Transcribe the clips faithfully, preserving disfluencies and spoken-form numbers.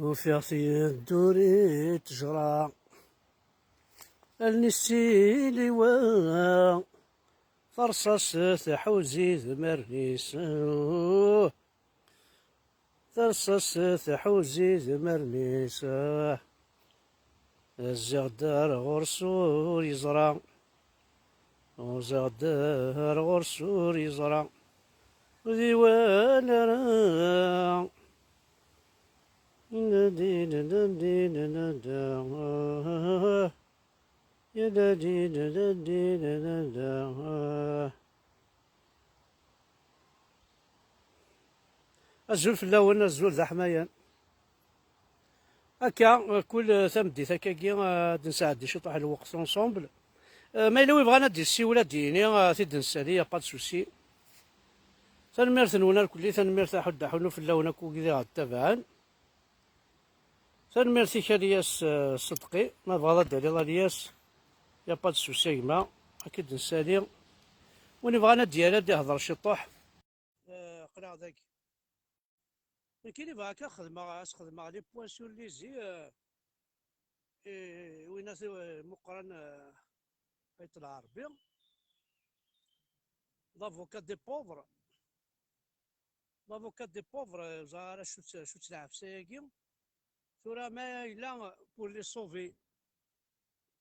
Ufiɣ-t yedduri ttejra, allen-is d tiliwa, tarṣaṣt tḥuz idmaren-is, uh, tarṣaṣt tḥuz idmaren-is, uh, ziɣ-d ar ɣur-s ur yeẓra. Uẓiɣ-d ar ɣur-s ur yeẓra, ur d-iwala ara. Azul fell-awen, azul d aḥmayan. Akka, kul tameddit akkagi, ad d-nesɛeddi ciṭuḥ n lweqt ensemble. Eh, ma yella wi bɣan ad d-yessiwel, ad d-yini, eh, ad t-id-nessali, y a pas de souci. Tanemmirt-nwen irkelli, tanemmirt a Ḥuddu Ḥunu fell-awen akk wid i ɣ-d-tabaɛen. Tanemmirt-ik a Lyas, eh, Sedqi, ma tebɣiḍ ad d-taliḍ a Lyas, y a pas de souci a gma, ad k-id-nessali. Win ibɣan ad d-yali ad d-ihḍer ciṭuḥ. Eh, aql-aɣ dagi. Nekkini bɣiɣ kan xedmeɣ, ad s-xedmeɣ les points sur les i, eh, i winna t-, eh, meqqran, eh, Ayt Lɛerbi. L'avocat des pauvres. L'avocat des pauvres, eh, ẓer ara acu-tt, acu-tt lɛefsa-agi. Tura ma yella pour les sauver.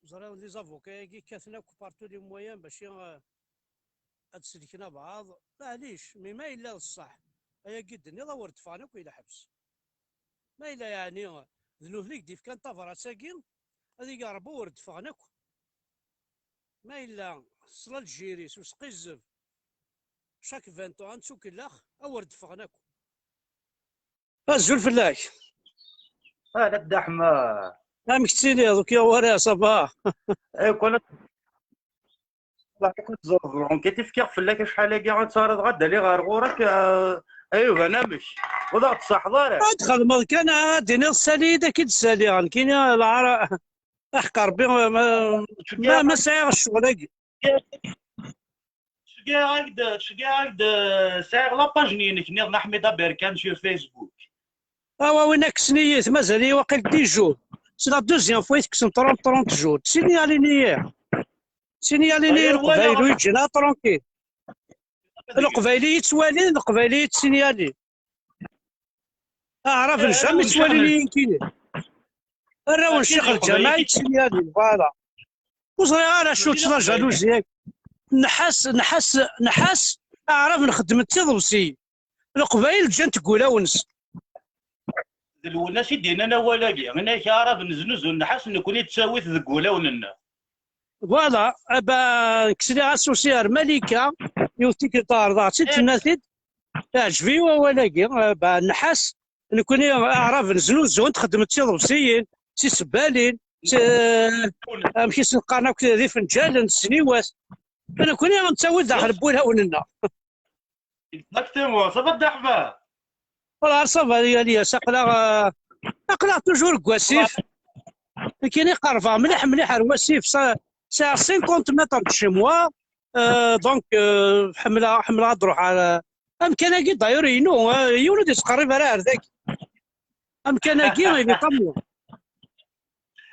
Ẓriɣ les avocats-agi kkaten akk par tous les moyens bac i, eh, ad d-selken abɛaḍ. Maɛlic, mi ma yella d ṣṣeḥ, ayagi d-tenniḍ a wer d-ffɣen akk i lḥebs. Ma yella yeɛni d nutni i k-d-ifkan tabrat-agi, ad ig Ṛebbi ur d-ffɣen akk. Ma yella s l'Algérie, s usqizzeb, chaque vingt ans, ad nettukellex, a wer d-ffɣen akk. Azul fell-ak. Ah, la Dda Ḥemma. Amek tettiliḍ? Ur k-yuɣ wara, ça va? Eh, kul la, kul tẓerẓer. Enquête i fkiɣ fell-ak acḥal-agi, ad tɛerḍeḍ ad d-aliɣ ɣer ɣur-k, eh, ay uban amek. Ur d aɣ-d-tṣaḥeḍ ara. Ad txedmeḍ kan, ad d-tiniḍ ssali-yi-d, ad k-id-ssaliɣ. Nekkini lɛar-, aḥeqq Ṛebbi, ma, ma, ma sɛiɣ ccɣel-agi. Ttceggiɛeɣ-ak-d, ttceggiɛeɣ-ak-d, eh, sɛiɣ la page-nni-inek nniḍen Aḥmid Aberkan sur Facebook. Awa, win akksen-iyi-t, mazal-iyi waqil dix jours. C'est la deuxième fois i tekksen trente, trente jours. Ttsiniyalin-iyi. Ttsiniyalin-iyi. Ayer, Leqbayel walaɣ ur yi-ǧǧin ara tranquille. Leqbayel i yi-ttwalin, Leqbayel i yi-ttsinyalin. Aɛraben jamais ttwalin-iyi nekkini. Arraw n ccix lǧamaɛ i ttsinyalin, voilà. Ur ẓriɣ ara acu-tt la jalousie-agi. Nḥas, nḥas, nḥas, aɛraben xeddmen d tiḍebsiyin. Leqbayel ǧǧan-t deg wulawen-nsen. D Lwennas i d-yennan awal-agi, inna-k aɛraben znuzu nnḥas, nekkni d ttawit deg wulawen-nneɣ. Voilà, eh ben, kkes-iyi-d asusi ar Malika, yiwet tikkelt taɛerḍaɣ-tt-id, tenna-t-id, iɛǧeb-iyi wawal-agi, eh ben, nnḥas, nekkni aɛraben znuzu, nxeddem d tiḍebsiyin, d tisebbalin, d ti-, eh, amek i sen-qqaren akk, d ifenǧalen, d ssniwat. Nekkni nettawi-d daxel n wulawen-nneɣ. Exactement, ça va Dda Ḥemma? Voilà, ça va, a Lyas, aql-aɣ, euh, aql-aɣ toujours deg wasif. Nekkini qerbeɣ mliḥ, mliḥ ar wasif, ça, c'est à cinquante mètres de chez moi. Euh, donc, euh, ḥemmleɣ, ḥemmleɣ ad ruḥeɣ ar, amkan-agi, d'ailleurs, inu, euh, yiwen ur d-yettqerrib ara ar dagi. Amkan-agi, il est pas moi.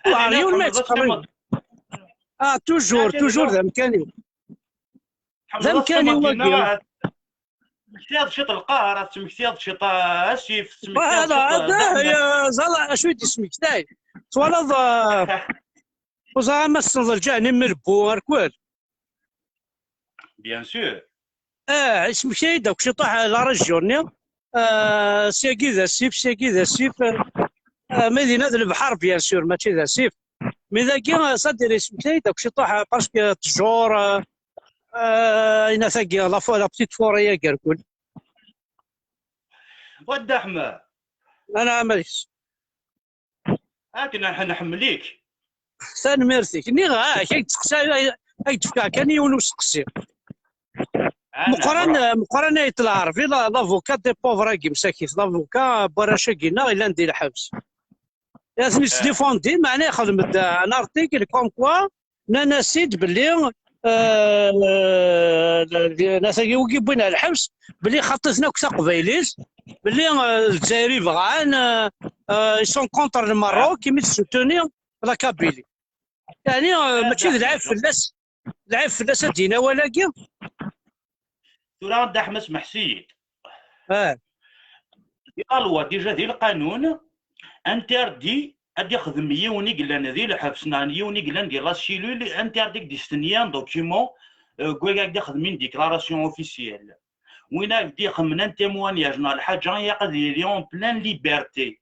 Ur d yiwen ma yettqerrib. Ah, toujours, toujours d amkan-iw. D amkan-iw wagi. Tmektiḍ ciṭ lqahra, tmektiḍ ciṭ asif, tmektiḍ ciṭ. Voilà, ẓala acu i d-ismektay. Twalaḍ, euh, ur ẓriɣ ma tessneḍ lǧaɛni n Melbu, arkwel. Bien sûr. Ah, ismektay-d akk ciṭuḥ la région-nni. Ah, syagi d asif, syagi d asif. Ah, ma dinna d lebḥer, bien sûr, mačči d asif. Mais dagi, ah, ça dire, ismektay-d akk ciṭuḥ, ah, parce que ttjur, ah, ah, ayen tagi, la fo-, la petite forêt-agi, arkwel. Wa Dda Ḥemma. Anɛam a Lyas. Akken nḥ-, nḥemmel-ik. Tanemmirt-ik. Nniɣ-ak, ad k-d-seqsi-, ad k-d-fkeɣ kan yiwen useqsi. Meqqran, meqqran Ayt Lɛerbi, la, l'avocat des pauvres-agi msakit, l'avocat n warrac-agi-nneɣ yellan di lḥebs. Ad ten-isdifundi, meɛna ixdem-d un article comme quoi nnan-as-id belli, euh, nnan-as-agi wigi wwin ar lḥebs, belli xaṭi-ten akk taqbaylit, belli, euh, Lezzayer i bɣan, euh, Euh, ils sont contre le Maroc, imi d soutenir la Kabylie. Yeɛni, euh, mačči d lɛib fell-as, lɛib fell-as ad d-yini awal-agi. Tura, a Dda Ḥmed, smeḥs-iyi-d. Ah. Di la loi, déjà, di lqanun, interdit ad ixdem yiwen i yellan di lḥebs neɣ yiwen i yellan di la cellule, interdit ad d-istenyi un document, euh, deg wayagi ad d-ixdem une déclaration officielle. Win ad d-ixemmen un témoignage neɣ lḥaǧa, ilaq ad yili en pleine liberté.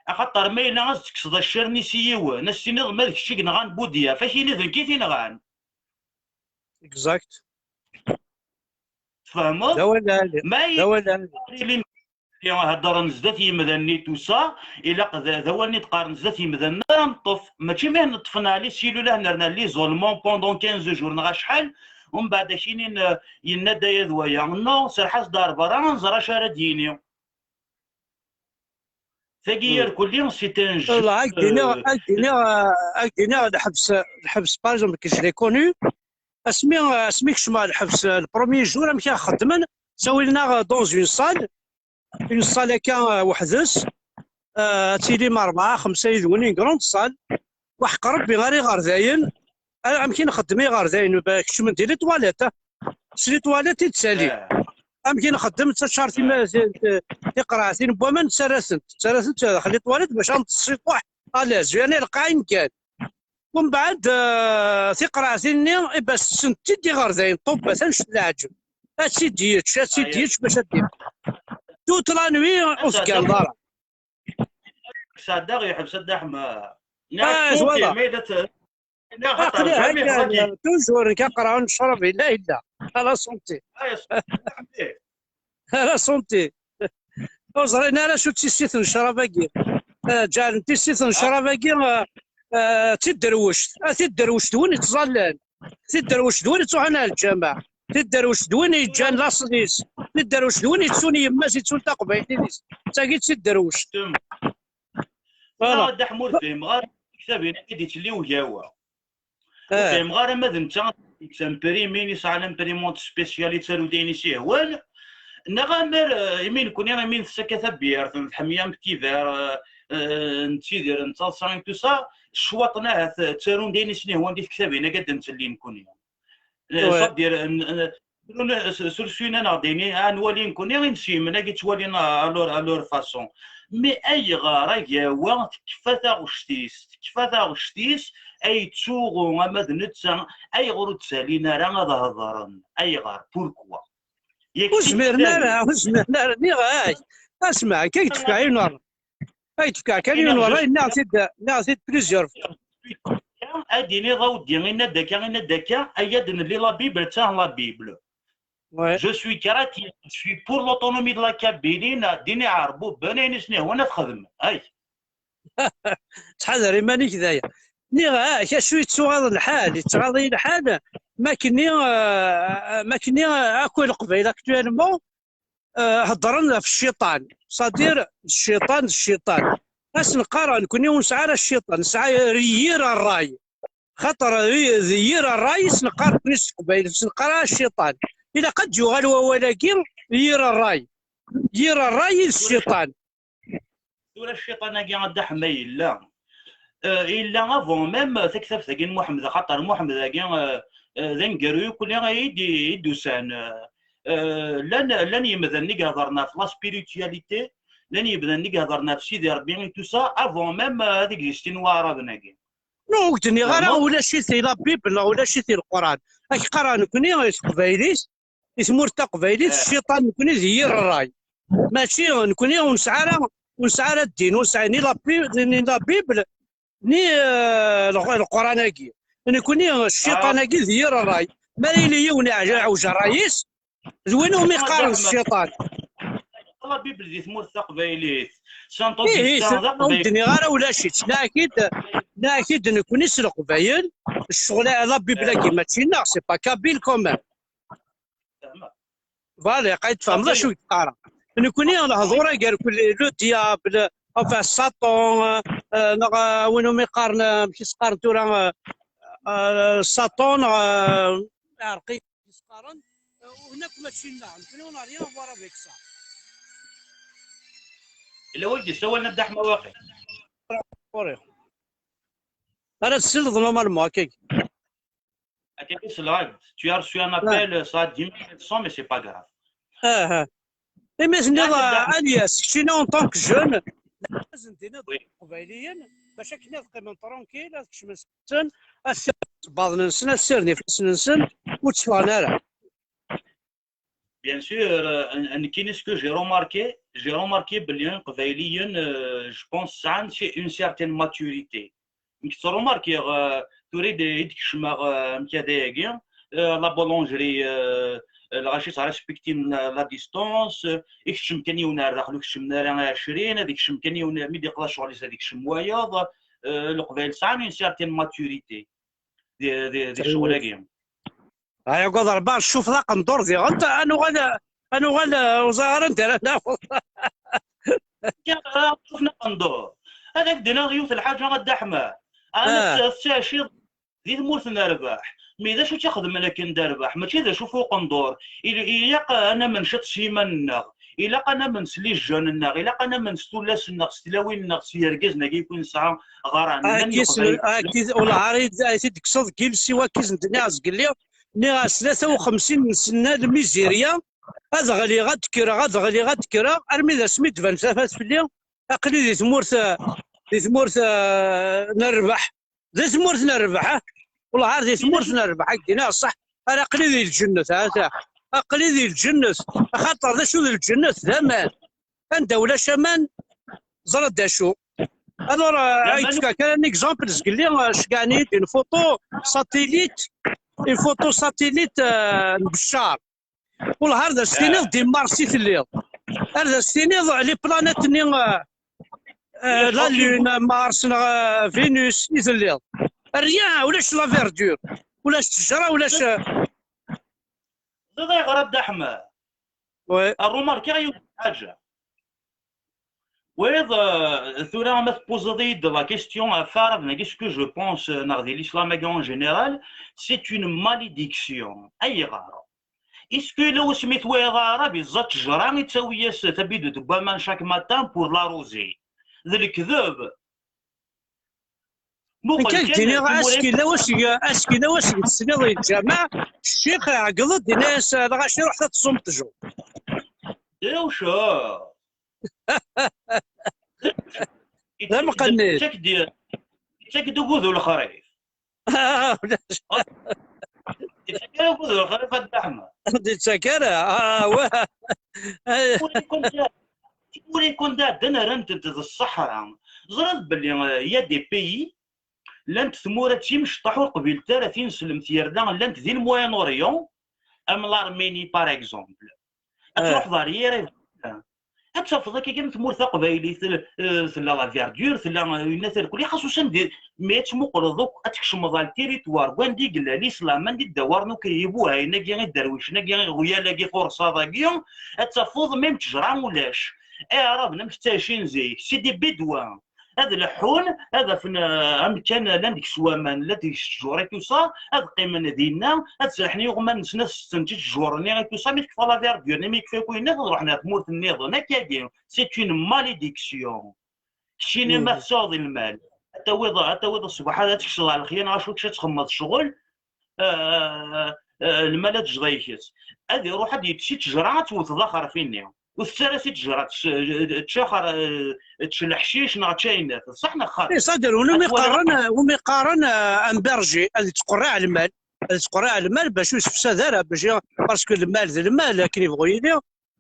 Axaṭer ma yella ad s-tekkseḍ accaren-is i yiwen, ad s-tiniḍ ma d kečč i yenɣan Budyaf, ad k-yini d nekk i t-inɣan. Exact. Tfehmeḍ? D awal lɛali. Ma d awal lɛali. Heddren zdat yimdanen i tusa, ilaq d, d awalen i d-qqaren zdat yimdanen ara neṭṭef. Mačči mi neṭṭfen Ɛli Ssilula, nerna l'isolement pendant quinze jours neɣ acḥal, umbeɛd ad k-inin, eh, yenna-d aya d waya. Non, serreḥ-as-d ar berra, ad nẓer acu ara d-yini. Tagi irkelli, c'est un jeu, ad k-d-iniɣ, euh, ad k-d-iniɣ, euh, ad k-d-iniɣ lḥebs, lḥebs, par exemple, que je l'ai connu. Asmi, asmi kecmeɣ lḥebs, euh, le premier jour, amek i ɣ-xeddmen, ttawin-aɣ dans une salle, une salle akka, euh, weḥd-s, euh, ad tilim rebɛa, xemsa yid-wen, une grande salle. Waḥeq Rebbi ara iɣerdayen, ara amek i nxeddem iɣerdayen, ba-, kecmen di les toilettes, ah. S les toilettes i d-ttalin. Amek i nxeddem, nettaččar tima-, ti-, ti-, tiqerɛetin n waman, nettarra-tent, nettarra-tent daxel les toilettes bac ad neṭṭes ciṭuḥ, à l'aise, yeɛni lqaɛin kan. Umbeɛd, eh, tiqerɛetin-nni, i bas tessent-id iɣerdayen, ṭubbat, annect n leɛǧeb. Ad tt-id-yečč, ad tt-id-yečč bac ad d-iffeɣ. Toute la nuit, ur tegganeḍ ara. Sɛeddaɣ yeḥbes a Dda Ḥmed. Ah, voilà. Ma yella t-, yella xaṭer aql-i jamais akka, xaṭi. Toujours nekk aqerɛun n ccrab, yella, yella. À la santé. Ah, ya santé. À la santé. Ur ẓrin ara acu d tissit n ccrab-agi. Eh, ǧeɛlen tissit n ccrab-agi, eh, eh, d tidderwect. Ah, tidderwect d win yettẓallan. Tidderwect d win yettruḥun ar lǧameɛ. Tidderwect d win yeǧǧan laṣel-is. Tidderwect d win yettun yemma-s, yettun taqbaylit-is. D tagi d tidderwect. Voilà. Dda Ḥemmu, ur fhimeɣ ara lektab-inek i d-yettli ugawa. Ur fhimeɣ ara ma d netta yettemprimini, yesɛa l'imprimante spéciale, yettaru-d ayen i s-yehwan, neɣ amer, eh, imi nekni, imi ntess akka tabyirt, n tḥemya am tibar, eh, eh, nettidir, nettaḍsa, et tout ça, ccwaṭen ahat ttarun-d ayen i sen-yehwan di tektabin-agi ad d-ntelli nekni. Eh, c'est-à-dire, n-, n-, s-, sursuin-aneɣ-d ayen i, ad nwali nekni, inselmen-agi ttwalin à leur, à leur façon. Mais ayɣer agawa tekfa taɣect-is, tekfa taɣect-is, ay yettsuɣu ama d netta, ayɣer ur d-ttalin ara ad hedren? Ayɣer? Pourquoi? Ur zmiren ara, ur zmiren ara, nniɣ-ak. Asma, akka i d-tefka yiwen ur-, Ay d-fkeɣ kan yiwen n ṛṛay, nniɣ-t-id, nniɣ-t-id plusieurs fois. Ad d-iniḍ awdi, inna-d akka, inna-d akka, aya d-nelli la Bible, d ta la Bible. Ouais. Je suis chrétien, je suis pour l'autonomie de la Kabylie, neɣ ddin iɛerbuben, ayen i sen-ihwan ad xedmen. Ay. Ttḥadar iman-ik d aya. Nniɣ-ak, acu yettɣaḍ lḥal, yettɣaḍ-iyi lḥal, ma kenni, euh, ma kenni, euh, akk i Leqbayel actuellement, euh, heddren ɣef cciṭan, c'est-à-dire d cciṭan, d cciṭan. Ad s-neqqar nekkni ur nesɛi ara cciṭan, nesɛa yir ṛṛay. Xaṭer i-, d yir ṛṛay i s-neqqar nekkni s teqbaylit, ur s-neqqar ara cciṭan. Ilaq ad d-yuɣal wawal-agi, yir ṛṛay. Yir ṛṛay i d cciṭan. Tura cciṭan-agi, a Dda Ḥemma, yella. Euh, yella avant même taktabt-agi n Muḥemmed, axaṭer Muḥemmed-agi, euh, euh, d aneggaru yakk-nni i d-, i d-usan. Euh, euh, llan, llan yemdanen i iheḍren ɣef la spiritualité, llan yemdanen i iheḍren ɣef Sidi Ṛebbi et tout ça, avant même, euh, ad existin Waɛraben-agi. Non, ur k-d-nniɣ ara ulac-it i la Bible, neɣ ulac-it i Leqran. Ad k-qqareɣ nekkni i teqbaylit, i tmurt taqbaylit, cciṭan nekkni d yir ṛṛay. Mačči nekkni ur nesɛi ara, ur nesɛi ara ddin, ur nesɛi ni la Bi-, ni la Bible, ni, euh, Leq-, Leqran-agi. Nekkni cciṭan-agi d yir ṛṛay. Mi ara yili yiwen iɛj-, iɛewj ṛṛay-is, d win umi qqaren cciṭan. La Bible di tmurt taqbaylit, Saint Augustin d aqbayli. Ur d-nniɣ ara ulac-itt. Nniɣ-ak-id, nniɣ-ak-id nekkni s Leqbayel, ccɣel la Bible-agi mačči nneɣ, c'est pas kabyle quand même. Voilà, ilaq ad tfehmeḍ acu i d-qqareɣ. Nekkni lehdur-agi, le diable, enfin, Satan, euh, neɣ, euh, win umi qqaren, euh, amek i s-qqaren tura, euh, euh, Satan, neɣ, euh, iɛreq-ik i s-qqaren, euh, ur nekk mačči nneɣ, nekkni on n'a rien à voir avec ça. Yella win d-yessawalen a Dda Ḥemma waqil. Uri. Ara tselleḍ normalement, akkagi. Akka i selleɣ-ak-d. Tu as reçu un appel, ça a dix mille sept cents, mais c'est pas grave. Ah, ah. Imi tenniḍ, ah, alias, keččini en tant que jeune, ad tiniḍ i Iqbayliyen, bac akken ad qqimen tranquille, ad kecmen s-nsen, ad ssirden isebbaḍen-nsen, ad ssirden ifassen-nsen, ur tteffɣen ara. Bien sûr, euh, nekkini, ce que j'ai remarqué, j'ai remarqué belli Iqbayliyen, euh, je pense, sɛan une certaine maturité. Nekk ttrumarkiɣ, euh, tura i d-, i d-kecmeɣ, euh, amek ad ayagi, euh, la boulangerie, euh, lɣaci ttrespektin la, la distance, euh, ikeččem kan yiwen ar daxel, ur keččmen ara ɛecrin, ad ikeččem kan yiwen, mi d-iqḍa ccɣel-is ad ikeččem wayeḍ, euh, Leqbayel sɛan une certaine maturité di, di, di ccɣel-agi. Ay, agad Rebbi, ccuf d aqendur diɣen, ad nuɣal, ad nuɣal, ur ẓriɣ ara anda ara naweḍ. Ccuf d aqendur. Ad ak-d-iniɣ yiwet n lḥaǧa a Dda Ḥemma. Ɛni tettɛiciḍ di tmurt n rrbeḥ? Mi d acu i tt-ixedmen akken d rrbeḥ? Mačči d acu f uqendur. Il-, ilaq ad namen ciṭ s yiman-nneɣ. Ilaq ad namen s les jeunes-nneɣ. Ilaq ad namen s tullas-nneɣ, s tlawin-nneɣ, s yergazen-agi i nesɛa ɣer-, Wellah, ay t-id-tekkseḍ deg iles-iw, akka i sen-d-nniɣ zgelli. Nniɣ-as tlata u xemsin n sna lmizirya, ad ɣliɣ, ad kkreɣ, ad ɣliɣ, ad kkreɣ, armi d asmi d-tban tafat fell-i. Aql-i di tmurt, di tmurt, eh, n rrbeḥ. Di tmurt n rrbeḥ, eh? Wellah, ar di tmurt n rrbeḥ, akka i d-nniɣ ṣṣeḥ, ar aql-i di lǧennet, ha, ta. Aql-i di lǧennet, axaṭer d acu d lǧennet? D aman. Anda ulac aman, ẓra d acu. Alors, euh, ay d-fkeɣ kan un exemple, zgelli, euh, ceggɛen-iyi-d une photo satellite, une photo satellite, euh, n Beccar. Wellah, ar d as-tiniḍ di Mars i telliḍ. Ar d as-tiniḍ les planètes-nni, euh, euh, la Lune, Mars, neɣ, euh, Vénus i telliḍ. Rien, ulac la verdure, ulac ttejra, ulac, euh, Ẓriɣ ayɣer a Dda Ḥemma. Ouais. Remarqueɣ yiwet n lḥaǧa. Wayeḍ, euh, tura ma tpuẓeḍ-iyi-d la question ɣef aɛraben-agi, ce que je pense, euh, neɣ di l'islam-agi en général, c'est une malédiction. Ayɣer? Est-ce que yella wasmi twayeḍ aɛrab iẓẓa ttejra, ittawi-yas tabidut n waman chaque matin pour l'arroser? D lekdeb. Nekk ad k-d-iniɣ, ass-k yella waseg, ass-k yella waseg tesliḍ i lǧameɛ, ccix iɛeggeḍ-d, yenna-yas: "Lɣaci, ruḥet ad tṣumeḍ ttjur." D amqenni. Yettak-d, yettak-d ugudu lexrif. Yettak ara ugudu lexrif a Dda Ḥemma. Ur yettak ara. Ah, wah. Ur ikun da, ur ikun da, ddan rran-tent d ṣṣeḥra. Ẓriɣ belli, euh, il y a des pays, llant tmura d timecṭaḥ ur qbilent ara tineslemt, yerna llant di le Moyen-Orient, am l'Arménie par exemple. Ad truḥeḍ ɣer yir iberdan, ad tafeḍ akka kan tmurt taqbaylit, eh, tella la verdure, tella, eh, yenna terkul, xas usan di, mi ad tmuqleḍ akk, ad tkecmeḍ ɣer le territoire, wanda i yella l'islam, anda i ddawaren akk ibuhayen-agi, iderwicen-agi, iɣyal-agi, turṣaḍ-agi, ad tafeḍ même ttejra ulac. Iɛraben amek ttɛicin zik, c'est des bédouins. Ad leḥḥun, ad afen, eh, amkan llan deg-s waman, llan deg-s ttjur et tout ça, ad qqimen dinna, ad serrḥen i uɣman-nsen, ad setten ttjur-nni et tout ça, mi tekfa la verdure-nni, mi yekfa akk ayenna, ad ruḥen ɣer tmurt nniḍen. Akkagi, c'est une malédiction. Keččini ma tesɛuḍ lmal, ad tawiḍ, ad tawiḍ ṣṣbeḥ, ad tekkseḍ ɣer lexyal, neɣ acu kečč ad txemmeḍ ccɣel, eh, eh, lmal ad tejjeḍ ayket. Ad iruḥ ad yekkes i ttejra, ad tewteḍ axerfi-nni. Ur tettu ara si ttejra, tč-, teččaxer, eh, tečč leḥcic neɣ tečč ayen, ṣṣeḥ neɣ xaṭi? Ih, ṣader, wumi qqaren, wumi qqaren, eh, un berger, ad yettqerriɛ lmal, ad yettqerriɛ lmal bac ur yessefsad ara, bac, parce que lmal d lmal, akken yebɣu yili,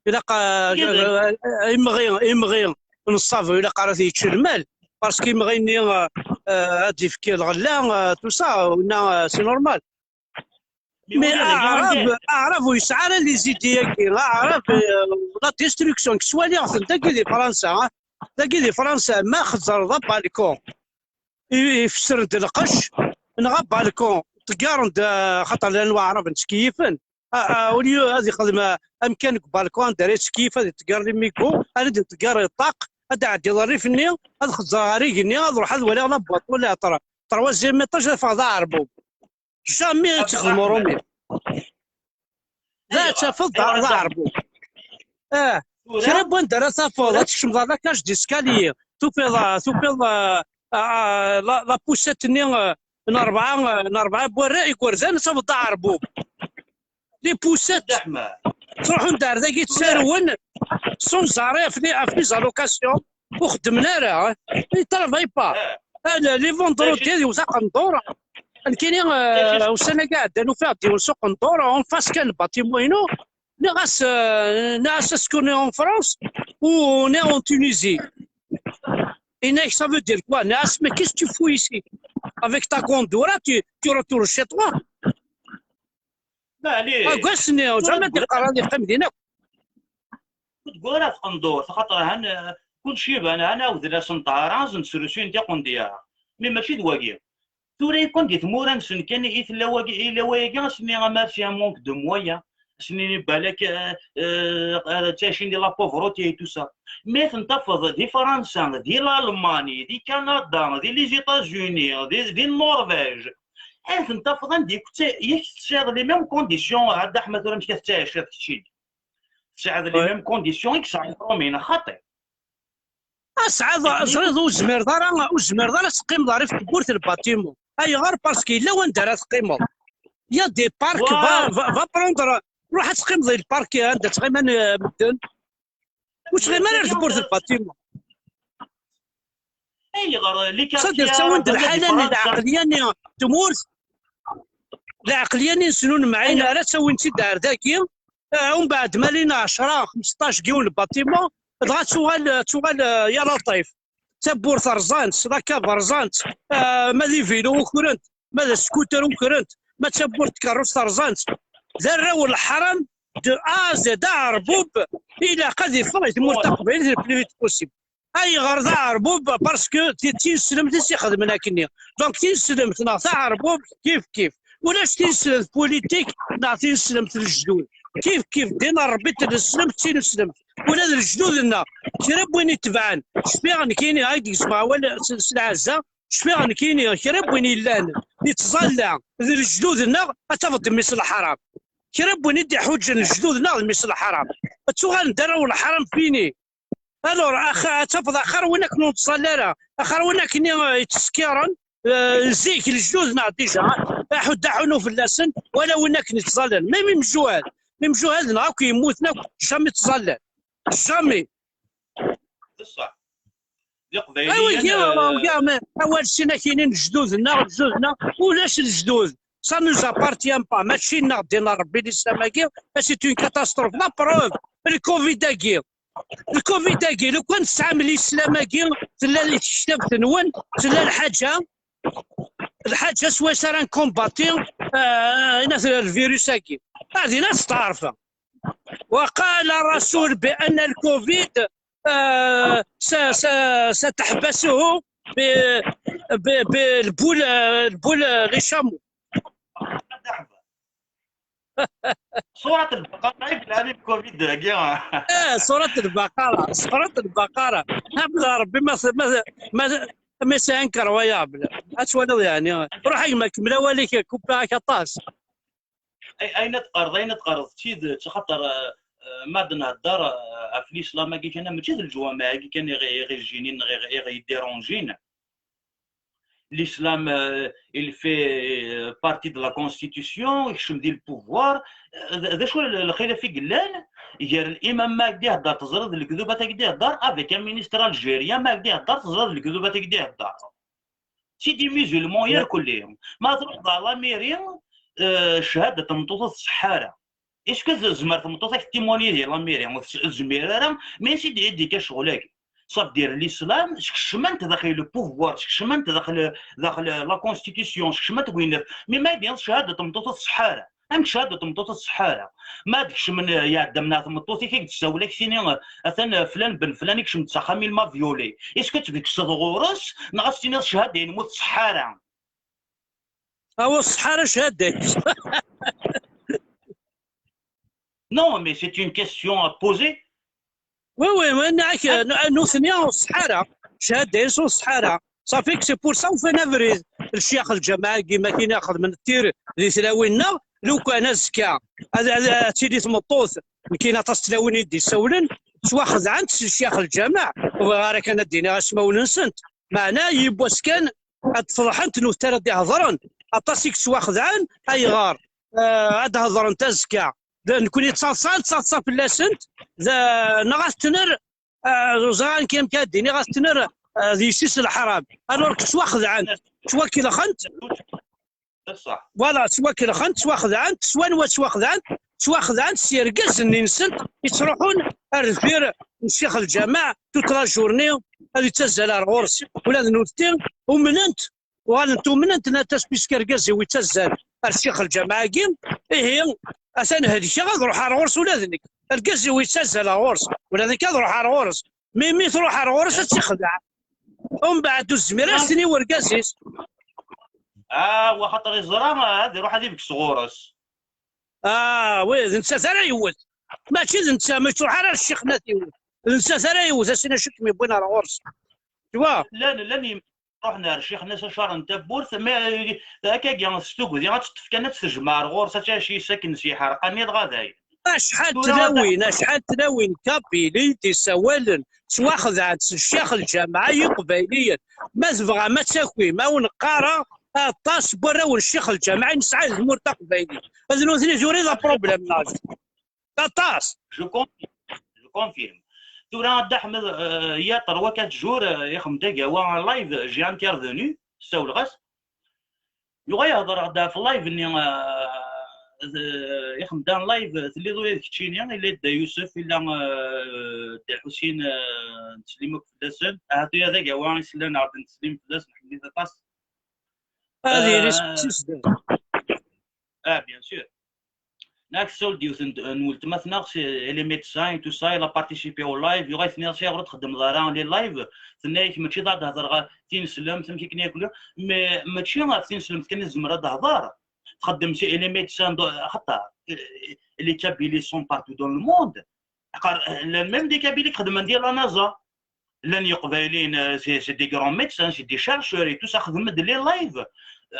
ilaq, eh, eh, imɣi, imɣi n ṣṣabu, ilaq ara t-yečč lmal, parce que imɣi-nni, eh, eh, ad d-yefk lɣella, eh, tout ça, winna, eh, c'est normal. Mais aɛrab, aɛrab ur yesɛi ara les idées-agi. Aɛrab, euh, la destruction, ttwaliɣ-ten dagi di Fransa, ah. Dagi di Fransa, ma xezzreḍ abalkun, i-, ifessren-d lqecc, neɣ abalkun, ṭeggaren-d, ah, xaṭer llan waɛraben ttkeyyifen. Ah, ah, au lieu ad ixdem, ah, amkan deg ubalkun anda ara yettkeyyif, ad iṭegger limigo, ad d-iṭegger ṭṭaq, ad d-ɛeddiḍ rrif-nni, ad xezzreɣ ɣer igenni, ad ruḥeɣ ad waliɣ la boîte wala ṭr-, troisième étage, ad ffɣeɣ d aɛerbub. Jamais ad txedmeḍ Rumi. D acu tafeḍ d aɛerbub. Ah. Kra n wanda ara tafeḍ, ad tkecmeḍ ɣer la cage d'escalier, tufiḍ, tufiḍ, ah, ah, la, la poussette-nni, ah, n rebɛa, ah, n rebɛa n warra, igerdan, tafeḍ d aɛerbub. Les poussettes. Ttruḥun-d ar dagi, ttarwen, sans arrêt ɣef les, ɣef les allocations, ur xeddmen ara, hein. Ils travaillent pas. Ah, le, les vendredis, ad yewwet aqendur. Nekkini, ah, ussan-agi iɛeddan, ufiɣ-d yiwen s uqendur, en face kan n bâtiment-inu. Nniɣ-as, euh, nniɣ-as, est-ce qu'on est en France ou on est en Tunisie? Yenna-ak, ça veut dire quoi? Nniɣ-as, mais qu'est-ce que tu fous ici? Avec ta gondura, tu, tu retournes chez toi. Aggas-nni, jamais d-iqqar ad yeqqim din akk. Ur d-ggara tqendurt, xaṭer han, eh, kulci iban, han awden-asen ṭṭhara, asen-d srusuyen tiqendyar. Mi mačči d wagi. Tura yakk di tmura-nsen kan i tella wagi, i la wayagi, ass-nni ama c'est un manque de moyens, ass-nni balak, eh, eh, eh, ttɛicin di la pauvreté et tout ça. Mi ten-tafeḍ di Fransa, di Lalman, di Kanada, di les États-Unis, di, di Norvège, ad ten-tafeḍ anda i kent-, yak tesɛiḍ les mêmes conditions, a Dda Ḥmed, tura amek i tettɛiciḍ keččini? Tesɛiḍ les mêmes conditions i yesɛa Ṛumi, neɣ xaṭi? Tesɛiḍ, ẓriḍ, ur zmireḍ ara, ur zmireḍ ara ad teqqimeḍ ɣer tewwurt n lbatimu. Ayɣer? Parce que yella wanda ara teqqimeḍ. Il y a des parcs, va, va, va prendre, ruḥ ad teqqimeḍ di lpark anda ttɣiman, eh, medden. Ur ttɣim ara ar tewwurt n lbatimu. Ayɣer? Sadir ttawin-d lḥala-nni, lɛeqliya-nni n tmurt, lɛeqliya-nni-nsen ur nemɛin ara, ttawin-tt-id ar dagi. Ah, umbeɛd ma lin ɛecra, xmesṭac deg yiwen lbatimu, dɣa tuɣal, tuɣal, ah, ya laṭif. Tawwurt rẓan-tt, la cave rẓan-tt, ah, ma d ibilu ukren-t, ma d askuter ukren-t, ma d tawwurt tkerrust rẓan-tt. D arraw n leḥram de A à Z, aɛerbub ilaq ad iffeɣ i tmurt taqbaylit le plus vite possible. Ayɣer d aɛerbub? Parce que d tineslemt i s-ixedmen akkenni. Donc tineslemt neɣ taɛerbubt kif kif. Ulac tineslemt politique neɣ tineslemt n lejdud. Kif kif, ddin n Ṛebbi d tineslemt d tineslemt. Ula d lejdud-nneɣ, kra n win itebɛen, cfiɣ nekkini, ay d-gezmeɣ awal s, s lɛezza, cfiɣ nekkini, kra n win yellan yettẓalla d lejdud-nneɣ, ad tafeḍ d mmi-s n leḥram. Kra n win i d-iḥuǧǧen lejdud-nneɣ d mmi-s n leḥram. Ad tuɣalen d arraw n leḥram fini. Alors, ax-, ad tafeḍ axir win akken ur nettẓalla ara, axir win akken i, eh, yettsekkiren, eh, zik lejdud-nneɣ déjà, aḥuddu aḥunu fell-asen, wala win akken yettẓallan. Même imjuhad, imjuhad-nneɣ akk yemmuten akk, jamais ttẓallan. Jamais. D ṣṣeḥ. D iqbayliyen, ah, wigi, eh, wigi, mais awal sin akinin lejdud-nneɣ, lejdud-nneɣ, ulac lejdud. Ça nous appartient pas. Mačči nneɣ ddin n Ṛebbi, l'islam-agi, c'est une catastrophe. La preuve, le Covid-agi. Le Covid-agi, lukan tesɛam l'islam-agi, tella di tektabt-nwen, tella lḥaǧa, lḥaǧa swayes ara nkumbati, eh, inat lvirus-agi. Ad inat testeɛrfa. وقال الرسول بأن الكوفيد، آه، س-، س-، ستحبسه ب-، ب-، بالبول، البول، les chameaux. سورة البقرة يقول هذه الكوفيد هاكي. اه، سورة البقرة، سورة البقرة. هبل ربي ما، ما، ما، ما c'est incroyable. اش ولد يعني؟ روح يما كمل اوليك كوباك طاس. Ay-, ayen ad teqqareḍ, ayen ad teqqareḍ d tidet, xaṭer, eh, eh, ma d-nhedder, eh, ɣef l'islam-agi kan, mačči d leǧwameɛ-agi kan i ɣ-, i ɣ-ijjinin, i ɣ-, i ɣ-yeddiranjin. L'islam, eh, il fait, eh, partie de la constitution, ikcem di le pouvoir. Eh, d, d acu l-, lxilaf i yellan gar l'imam ma ak d-ihedder teẓriḍ d lekdub, ad ak d-ihedder avec un ministre algérien ma ak d-ihedder teẓriḍ d lekdub, ad ak d-ihedder. C'est des musulmans irkelli. Ma tṛuḥeḍ ɣer la mairie, eh, cchada n tmeṭṭut ur tṣeḥḥa ara. Est-ce que tezmer tmeṭṭut ad k-témoigner di la mairie? Ur tezmir ara, mais c'est des, des cas ccɣel-agi. Ça veut dire l'islam, skecmen-t daxel le pouvoir, skecmen-t daxel, daxel la constitution, skecmen-t winat. Mais ma yebɣa cchada n tmeṭṭut ur tṣeḥḥa ara. Amek cchada n tmeṭṭut ur tṣeḥḥa ara? Ma ad kecmen, eh, iɛeddamen ar tmeṭṭut-ik i k-d-tessawel, ak-tini, eh, atan, eh, flan ben flan ikcem-d s axxam, il m'a violé. Est-ce que ad tekkseḍ ɣur-s, neɣ ad s-tiniḍ cchada-inem ur tṣeḥḥa ara? Awa, ur tṣeḥḥa ara cchada-ines. Non, mais c'est une question à poser. Oui, oui, oui, nniɣ-ak, n-, nutni ur tṣeḥḥa ara. Cchada-ines ur tṣeḥḥa ara. Safi que c'est pour ça ufan abrid. Lecyax lǧameɛ-agi, ma kien xedmen tir di tlawin-nneɣ, lukan azekka ad, ad, ad tili tmeṭṭut, nekkini aṭas tlawin i d-issawlen, ttwaxedɛent s Ccix Lǧameɛ, ur bɣiɣ ara kan ad d-iniɣ asmawen-nsent, meɛna yiwwas kan ad d-feḍḥent nutni ara d-ihedṛen, aṭas i yettwaxedɛen, ayɣer? Eh, ad d-hedṛent azekka, d nekkni d taḍsa, d taḍsa fell-asent, d, neɣ ad ten-err, eh, ẓriɣ amek, amek ad d-iniɣ, ad ten-err, eh, d yessi-s n leḥram, alors que ttwaxedɛent, ttwakelxent. D ṣṣeḥ. Voilà, ttwakelxent, ttwaxedɛent, s wanwa ttwaxedɛent? Ttwaxedɛent s yergazen-nsent yettruḥun ar deffir n Ccix Lǧameɛ toute la journée, ad yettazzal ar ɣur-s. Ula d nutni umnent, uɣalent umnent, nnant-as: puisque argaz-iw yettazzal ar Ccix Lǧameɛ-agi, ihi atan helkeɣ, ad ruḥeɣ ar ɣur-s ula d nekk. Argaz-iw yettazzal ar ɣur-s, ula d nekk ad ruḥeɣ ar ɣur-s. Mi, mi truḥ ar ɣur-s ad tt-ixdeɛ. Umbeɛd ur tezmir ara ad s-tini i urgaz-is. Ah, wa xaṭer iẓra, ah, ad iruḥ ad ibges ɣur-s. Ah, wi, d nettat ara yewwet. Mačči d netta, ma yettruḥ ara ar ccix-nni ad t-yewwet. D nettat ara yewwet, ad s-tini acu i kem-yewwin ar ɣur-s. Tu vois? Llan, llan yim-, ruḥen ar ccix-nni s acar n tawwurt, mais, eh, akkagi s tugdi ad teṭṭef kan, ad tt-tejmeɛ ar ɣur-s, ad tt-aci sakin s yiḥerqan, dɣa dayen. Acḥal n Tura tlawin, acḥal n tlawin kabili d-isawalen, ttwaxedɛent s Ccix Lǧameɛ i Yiqbayliyen. Ma tebɣam ad takim, a wen-qqareɣ, aṭas n warraw n Ccix Lǧameɛ i nesɛa di tmurt taqbaylit. D nutni tura i d apṛublem-nneɣ. Aṭas. Je confirme. Je confirme. Tura, a Dda Ḥmed, euh, il y a trois quatre jours, euh, ixdem-d agawa en live, j'ai intervenu, ssawleɣ-as. Yuɣal yehder-aɣ-d ɣef live-nni, euh, d-, ixdem-d en live, telliḍ ula d keččini, illa Dda Yusef, illa, euh, Dda Ḥusin, euh, nettsellim akk fell-asen. Ahat ula d agawa i sellan-aɣ-d, nettsellim fell-as, nḥemmel-it aṭas. Ad yili Euh, s tis-, Ah, bien sûr. Nak tessawel-d yiwet n, n weltma-tneɣ, c'est, elle est médecin et tout ça, elle a participé au live, yuɣal tenniḍ-as ayɣer ur txeddmeḍ ara les lives, tenna-yak mačči d ad hedreɣ ɣef tineslemt, amek akken yakk, mais mačči ɣef tineslemt kan i tezmer ad tehder, txeddem si, elle est médecin, do-, axaṭer, euh, les Kabyles sont partout dans le monde, aqar, euh, llan même des Kabyles i ixeddmen di la NASA. Llan Yeqbayliyen, euh, c'est, c'est des grands médecins, c'est des chercheurs et tout ça, xedmen-d les lives.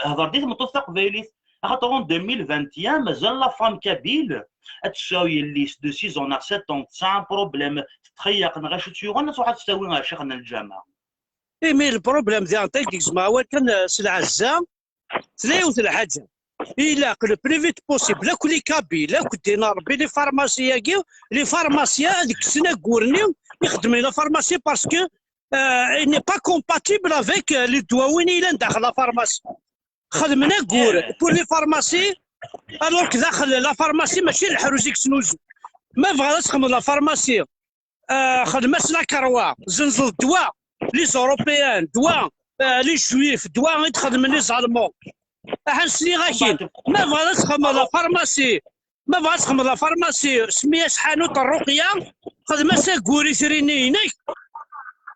Hder-d i tmeṭṭut taqbaylit. Axaṭer en deux mille vingt et un, mazal la femme kabyle ad tesɛu yelli-s de six ans neɣ sept ans, tesɛa un problème, tetxeyyeq neɣ acu tt-yuɣen, ad truḥ ad tt-tawi ɣer ccix n lǧameɛ. Imi le problème diɣen, tagi gezmeɣ awal kan, euh, s lɛezza, tella yiwet n lḥaǧa. Ilaq le plus vite possible, akk les Kabyles, akk ddin Rebbi, les pharmacies-agi, les pharmaciens ad kksen aggur-nni ixeddmen la pharmacie, parce que, euh, il n'est pas compatible avec, euh, les ddwawi-nni yellan daxel la pharmacie. Xedmen aggur pour les pharmacies, alors que daxel la pharmacie mačči d leḥruz i yettnuzu. Ma bɣiḍ ad txedmeḍ la pharmacie, euh, xdem-as la croix, zenzeḍ ddwa, les Européens, ddwa, euh, les Juifs, ddwa i d-xedmen les Allemands. Aḥan sliɣ-ak-in. Ma bɣiḍ ad txedmeḍ la pharmacie, ma bɣiḍ ad txedmeḍ la pharmacie, semmi-as ḥanut n ṛṛuqya, xdem-as aggur i itri-nni-inek.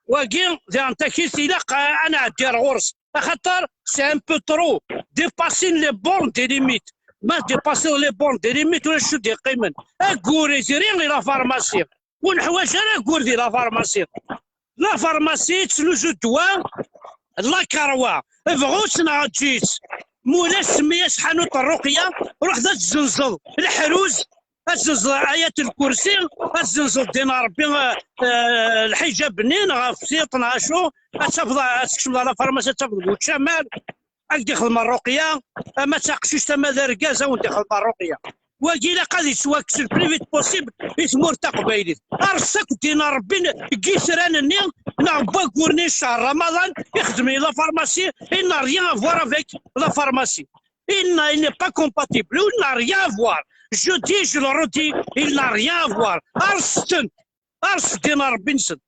Wagi, diɣen takit, ilaq a, a nɛeddi ar ɣur-s. Axaṭer c'est un peu trop, dépassent les bornes des limites. Ma dépassent les bornes des limites, ulac acu d-yeqqimen. Aggur i itri i la pharmacie. Ur neḥwaǧ ara aggur di la pharmacie. La pharmacie tettnuzu ddwa, la karwa, bɣu-tt neɣ eǧǧ-itt. Ma ulac, semmi-as ḥanut n ṛṛuqya, ruḥ ad tzenzeḍ leḥruz, ad tzenzeḍ ayat lkursi, ad tzenzeḍ ddin n Ṛebbi, eh, eh, lḥiǧab-nni neɣ ɣef tiṭ neɣ acu, ad tafeḍ, ad tkecmeḍ ɣer la pharmacie, ad tafeḍ bu tcamar, ad k-d-ixdem ṛṛuqya, ama d taqcict ama d argaz, ad wen-d-ixdem ṛṛuqya. Wagi ilaq ad yettwakkes le plus vite possible i tmurt taqbaylit. Ers akk ddin n Ṛebbi n, deg yitran-nni, neɣ n waggur-nni n ccher Ramadan, ixdem la pharmacie, il n'a rien à voir avec la pharmacie. Il n'a, il n'est pas compatible, il n'a rien à voir. Je dis, je le redis, il n'a rien à voir. Ers-ten, ers ddin n Ṛebbi-nsen.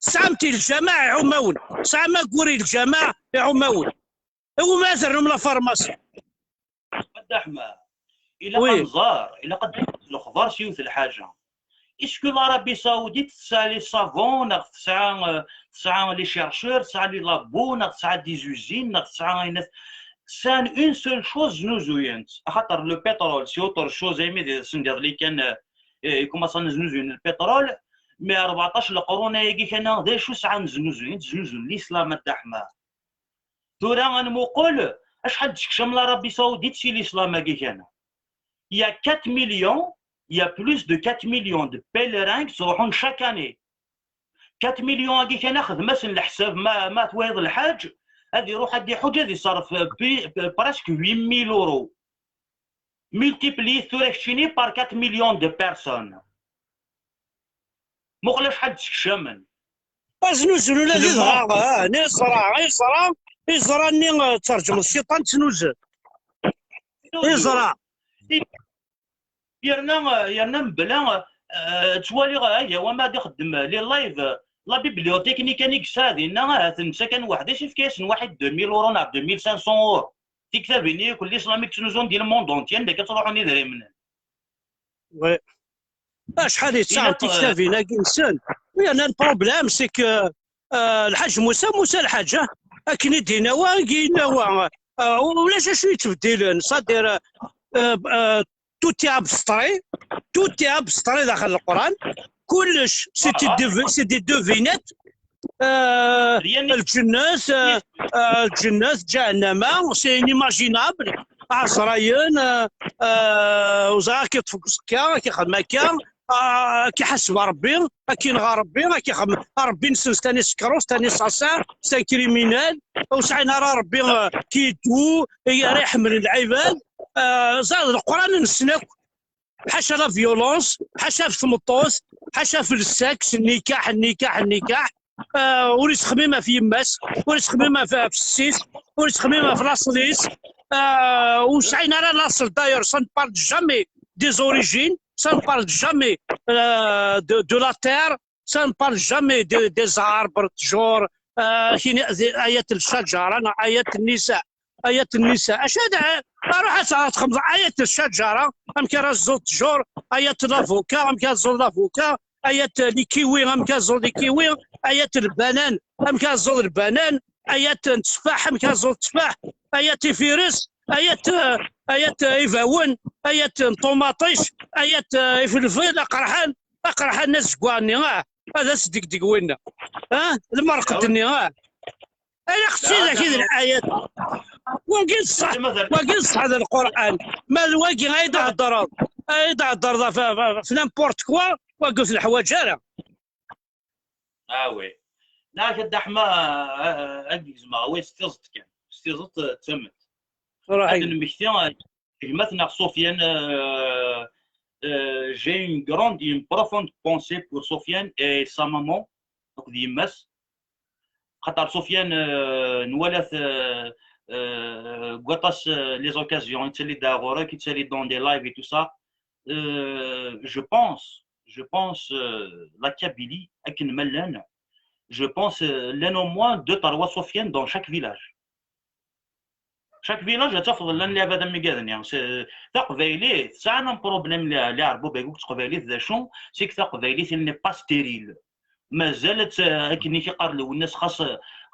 Tesɛam-t i lǧameɛ iɛum-awen, tesɛam aggur i lǧameɛ iɛum-awen. Iwumi ad ternum la pharmacie? A Dda Ḥmed, ilaq ad nẓer, ilaq ad d-nefk lexbar s yiwet lḥaǧa. Est-ce que l'Arabie Saoudite tesɛa les savants, neɣ tesɛa, euh, tesɛa les chercheurs, tesɛa les labos, neɣ tesɛa des usines, neɣ tesɛa ayen at-, sɛan une seule chose znuzuyent, axaṭer le pétrole, c'est autre chose, imi d, sendiḍ li kan, euh, euh, ikumaṣan znuzuyen le pétrole, mais rbeɛṭac leqrun ayagi kan, d acu sɛan znuzuyent, znuzuyen l'islam, a Dda Ḥmed. Tura ad nmuqel acḥal d-tekcem l'Arabie Saoudite si l'islam-agi kan. Il y a quatre millions il y a plus de quatre millions de pèlerins qui sont chaque année. Quatre millions agi kan, xdem-asen leḥsab, ma, ma twayeḍ lḥaǧ, ad iruḥ ad iḥuǧ, ad iṣerref presque huit mille euros. Multiplier tura keččini par quatre millions de personnes. Muqel acḥal d-ssekcamen. Aznuzen ula d iẓra, ah, iẓra, iẓra, iẓra-nni, eh, tterǧmeḍ cciṭan ttnuzen. Iẓra. Yerna, yerna mebla, eh, ttwaliɣ, eh, aya wama ad ixeddem les lives, la bibliothèque-nni kan i yesɛa dinna, ahat netta kan weḥd-s, yefka-yasen waḥid deux mille euros neɣ deux mille cinq cents euros. Tiktabin-nni kulli s lami ttnuzun di le monde entier, anda akka ttruḥun idrimen. Acḥal i tesɛa tiktabin-agi-nsen? Oui, yerna le problème, c'est que, euh, Lḥaǧ Musa, Musa Lḥaǧ, ah, akken i d-yenna wa, i yenna wa, euh, ulac acu yettbeddilen, c'est-à-dire, euh, euh, tout est abstrait, tout est abstrait daxel Leqran, kullec c'est des devi-, c'est des devinettes. Euh, lǧennet, euh, euh, lǧennet, ǧahennama, c'est inimaginable. Ɛezrayen, euh, euh, ur ẓriɣ, ad k-iṭṭef deg uẓekka, ad k-ixdem akka, ah, ad k-iḥaseb Rebbi, ad k-inɣa Rebbi, ad k-ixdem Rebbi-nsen, c'est un escroc, c'est un assassin, c'est un criminel. Ur sɛin ara Rebbi, euh, qui est doux, ara iḥemmlen lɛibad. Euh, ẓer Leqran nessen akk. Ḥaca la violence, ḥaca ɣef tmeṭṭut, ḥaca ɣef le sexe, nnikaḥ, nnikaḥ, nnikaḥ. Ah, ur yettxemmim ɣef yemma-s, ur yettxemmim ɣef, ɣef yessi-s, ur yettxemmim ɣef laṣel-is. Ah, ur sɛin ara laṣel, d'ailleurs, ça ne parle jamais des origines, ça ne parle jamais, euh, de, de la terre, ça ne parle jamais de, des arbres, ttjur, euh, kini, ayat lcajara, neɣ ayat nnisa. Ayat nnisa. Acu ad, aruḥ ad, ad txemmeḍ ayat lcajara, amek ara tẓuḍ ttjur, ayat l'avocat, amek ara tẓuḍ l'avocat, ayat les kiwis, amek ara tẓuḍ les kiwis, ayat lbanan, amek ara tẓuḍ lbanan, ayat n tteffaḥ, amek ara tẓuḍ tteffaḥ, ayat ifires, ayat, eh, ayat, eh, ibawen, ayat n ṭumaṭic, ayat, eh, ifelfel, aqerḥan, aqerḥan n azeggaɣ-nni, ah, ad as-degdeg winna. Ah, lmerqed-nni, ah. Ilaq d tidak i d lḥayat. Wagi d ṣṣeḥ, wagi d ṣṣeḥ d Lqur'an. Ma d wagi ay d-heddreḍ, ay d-heddreḍ ɣef, ɣef, ɣef n'importe quoi, wagi ur t-neḥwaǧ ara. Ah oui. Neɣ a Dda Ḥma, ah, ah, ad gezmeɣ, oui, s tiẓeṭ kan. S tiẓeṭ, eh, d tamemt. Ad nmekti, eh, gma-tneɣ Sofiane, euh, euh, j'ai une grande, une profonde pensée pour Sofiane et sa maman, donc d yemma-s. Xaṭer Sofiane, euh, nwala-t, euh, euh, deg waṭas, euh, les occasions, yettali-d ɣur-k, yettali dans des lives et tout ça. Euh, je pense, je pense, euh, la Kabylie, akken ma llan, je pense, euh, llan au moins deux, trois Sofiane dans chaque village. Chaque village ad tafeḍ llan lɛibad am igad-nni. Taqbaylit tesɛa un problème, lɛerbuba-agi n teqbaylit d acu? C'est que taqbaylit, elle n'est pas stérile. Mazal akken i k-iqqar Lwennas, xas,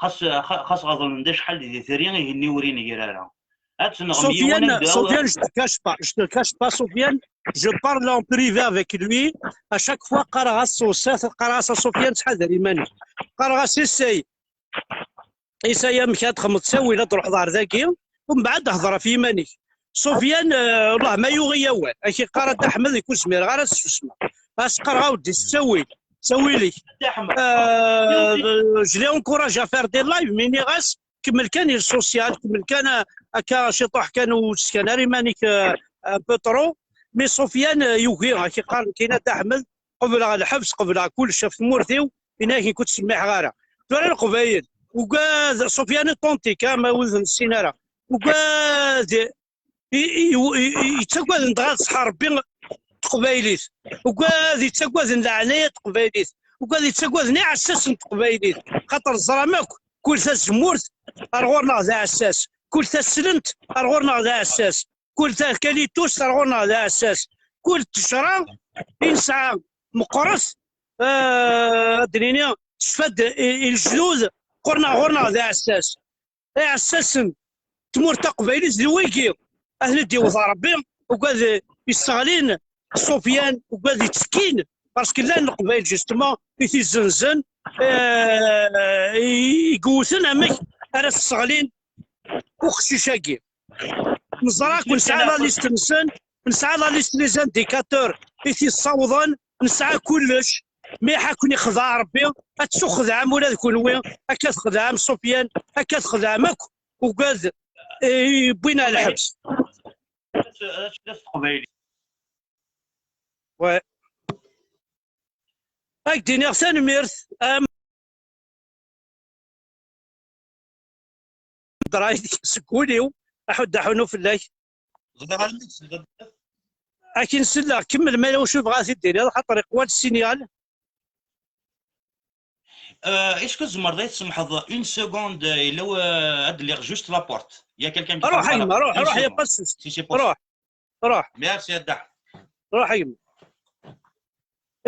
xas, xas ɣeḍlen-d acḥal d itri, igenni ur inegr ara. Ad tenɣem yiwen. Sofiane, je te cache pas, je te cache pas, Sofiane, je parle en privé avec lui. À chaque fois, qqareɣ-as s uṣṣut, qqareɣ-as a Sofiane, ttḥadar iman-ik. Qqareɣ-as, essaye. Essaye amek ad txedmeḍ ttawil, ad truḥeḍ ɣer dagi, u mbeɛd hder ɣef yiman-ik. Sofiane, euh, Allah ma yuɣ-iyi awal, ad k-iqqar a Dda Ḥmed, ur zmireɣ ara ad susmeɣ. Ad as-qqareɣ a weddi, ttawil, ttawil-ik. Euh, je l'ai encouragé à faire des lives, mais nniɣ-as, kemmel kan i le social, kemmel kan, euh, akka ciṭuḥ kan, ur ttkan ara iman-ik, euh, un peu trop. Mais Sofiane, euh, yugi, ad k-iqqar nekkini a Dda Ḥmed, qebleɣ lḥebs, qebleɣ kullec ɣef tmurt-iw, yenna-ak nekk ur ttsemmiḥeɣ ara. Tura Leqbayel, ugad, Sofiane authentique, ah, ma ur t-nessin ara. Ugad, i, i, i, i, yettagaden dɣa ṣṣeḥ Rebbi teqbaylit. Ugad yettagaden leɛnaya teqbaylit. Ugad yettagaden iɛessasen teqbaylit. Xaṭer ẓram akk, kul tazemmurt ar ɣur-neɣ d aɛessas. Kul taslent ar ɣur-neɣ d aɛessas. Kul takalitust ar ɣur-neɣ d aɛessas. Kul ttejra i nesɛa meqqret, eh, ad d-nini, tecfa-d i, i lejdud, ɣur-neɣ, ɣur-neɣ d aɛessas. Iɛessasen n tmurt taqbaylit d wigi, ad ten-id-iwet Rebbi, ugad yesseɣlin Sofiane, ugad yettekkin, parce que llan Leqbayel, justement, i t-izzenzen, eh, i, i yewten amek ara sseɣlin uqcic-agi. Neẓra akk, nesɛa la liste-nsen, nesɛa la liste, les indicateurs i t-yessawḍen, nesɛa kullec, mi ḥa ken-ixdeɛ Ṛebbi, ad tuxedɛem ula d kunwi, akka txedɛem Sufyan, akka txedɛem akk ugad, eh, yewwin ar lḥebs. Ad d-iniɣ tanemmirt, am Dray, seg wul-iw, aḥuddu aḥunu fell-ak. Ẓriɣ almi d-, Akin selleɣ, kemmel, ma yella wacu bɣa ad t-id-tiniḍ, xaṭer iqwa-d ssinyal. Euh, est-ce que tzemreḍ ad yi-tsemḥeḍ une seconde, euh, yella w-, ad d-lliɣ juste la porte. Il y a quelqu'un qui parle par la porte. Ruḥ a gma, ruh, ruh, y a pas de souci. Si c'est possible. Ruḥ, ruḥ. Merci, a Dda Ḥmed. Ruḥ a gma.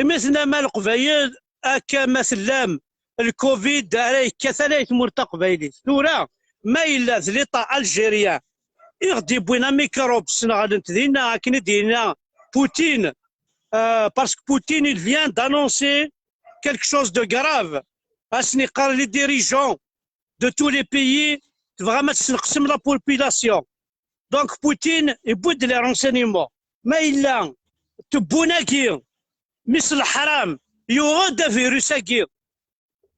Imi tennam a Leqbayel, akka ma tellam, lkovid ara yekkat ala i tmurt taqbaylit. Tura, ma yella d l'État algérien i ɣ-d-yewwin amikrub, sneɣlen-t dinna, akken i d-yenna Poutine, euh, parce que Poutine, il vient d'annoncer quelque chose de grave. Ad sen-yeqqar les dirigeants de tous les pays, tebɣam ad tesneqsem la population. Donc Poutine yewwi-d les renseignements. Ma yella tebbunin-agi, mi s leḥram yuɣ-d avirus-agi,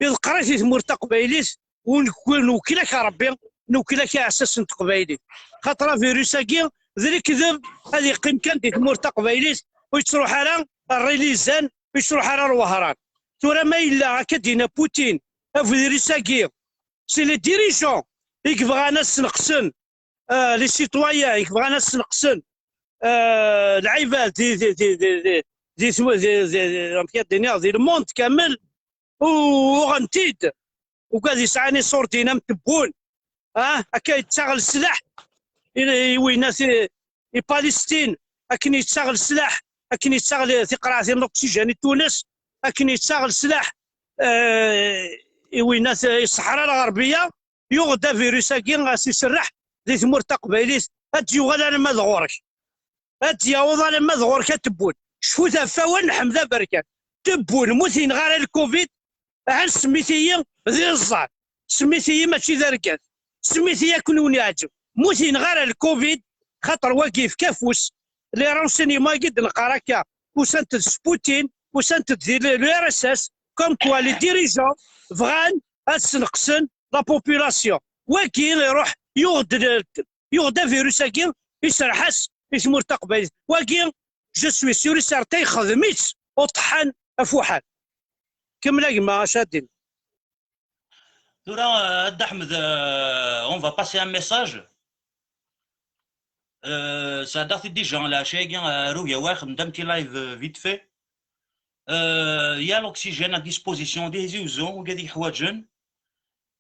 iḍeqqer-it i tmurt taqbaylit, u nk-, nwekkil-ak Ṛebbi, nwekkil-ak iɛessasen n teqbaylit. Xaṭer avirus-agi d lekdeb, ad yeqqim kan di tmurt taqbaylit, ur yettruḥ ara ar Rilizan, ur yettruḥ ara ar Wehran. Tura ma yella akka d-yenna Poutine, avirus-agi, c'est les dirigeants i yebɣan ad sneqsen, euh, les citoyens i yebɣan ad sneqsen, euh, lɛibad di, di, di, di, di, di, di, di, di, amek ad d-iniɣ, di le monde kamel, u uɣen-t-id. Ugad yesɛan iṣurdiyen am tebbun, ah, akka yettaɣ leslaḥ i, i winnat i, i Palestine, akken yettaɣ leslaḥ, akken yettaɣ le-, tiqraɛtin n l'oxygène i Tunes, akken yettaɣ leslaḥ, eh, i winnat i Ṣṣeḥra Lɣerbiya, yuɣ-d avirus-agi, a s-iserreḥ di tmurt taqbaylit, ad d-yuɣal alamma d ɣur-k. Ad d-yaweḍ alamma d ɣur-k a Tebbun. Cfut ɣef wawal n Ḥmed Aberkan. Tebbun, mu t-yenɣa ara lkovid, ahan semmit-iyi d iẓẓan. Semmit-iyi mačči d argaz. Semmit-iyi akken wen-iɛǧeb. Mu t-yenɣa ara lkovid, xaṭer wagi yefka afus. Les renseignements-agi d-neqqar akka, usant-d s Poutine, usant-d di le, le R S S, comme quoi les dirigeants bɣan ad sneqsen la population. Wagi iruḥ yuɣ-d le-, yuɣ-d avirus-agi, iserreḥ-as i tmurt taqbaylit. Wagi, je suis sûr et certain, ixdem-itt uṭeḥḥan afuḥan. Kemmel a gma, acu ad d-tiniḍ? Tura, euh, a Dda Ḥmed, euh, on va passer un message. Euh, sɛeddaɣ-t-id déjà, lɛecya-agi, euh, ar ugawa, xdem-d un petit live, euh, vite fait. Euh, il y a l'oxygène à disposition des Tizi Uzzu, wigad i yeḥwaǧen.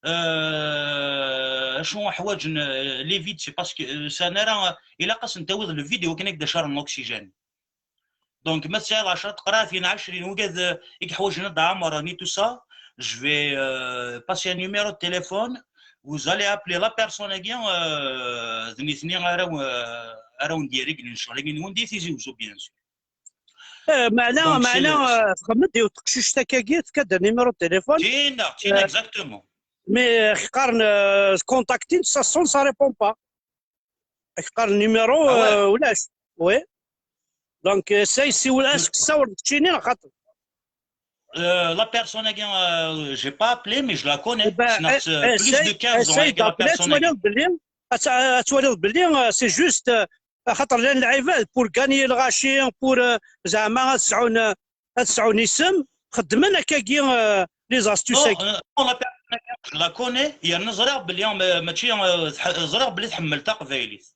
Euh, acu ḥwaǧen, euh, les vides, c'est parce que, euh, sɛan ara, ilaq asen-tawiḍ le vide i wakken ad k-d-acarren l'oxygène. Donc, ma tesɛiḍ ɛecra teqraɛtin, ɛecrin, wigad, euh, i yeḥwaǧen ad ɛemren et tout ça, je vais, euh, passer un numéro de téléphone, vous allez appeler la personne-agi, euh, d nitni ara, euh, ara wen-d-yerreglen ccɣel-agi-nwen di Tizi Uzzu, bien sûr. Eh, meɛna, donc, meɛna, c'est, euh, eh, txemmem-d yiwet teqcict akkagi, tefka-d numéro de téléphone. Tina, tina, eh, exactement. Mais, eh, qqaren, eh, contactin, ça sonne, ça répond pas. Qqaren numéro, ah ouais, eh, ulac. Oui. Donc, eh, ça, ici, ulac, hmm, tessawel keččini, neɣ xaṭi? Euh, la personne, eh bien, euh, j'ai pas appelé, mais je la connais. Eh ben, ça fait, eh, euh, eh, plus de quinze ans, essaye, essaye d'appeler, la personne, tu vas dire, belli, ad, ad twaliḍ belli, euh, c'est juste, euh, xaṭer llan lɛibad, pour gagner lɣaci, pour, euh, zeɛma ad sɛun, euh, ad sɛun isem, xeddmen akkagi, euh, les astuces-agi. Non, euh, non, la personne, je la connais, yerna ẓriɣ belli, euh, mačči, euh, tḥ-, ẓriɣ belli tḥemmel taqbaylit.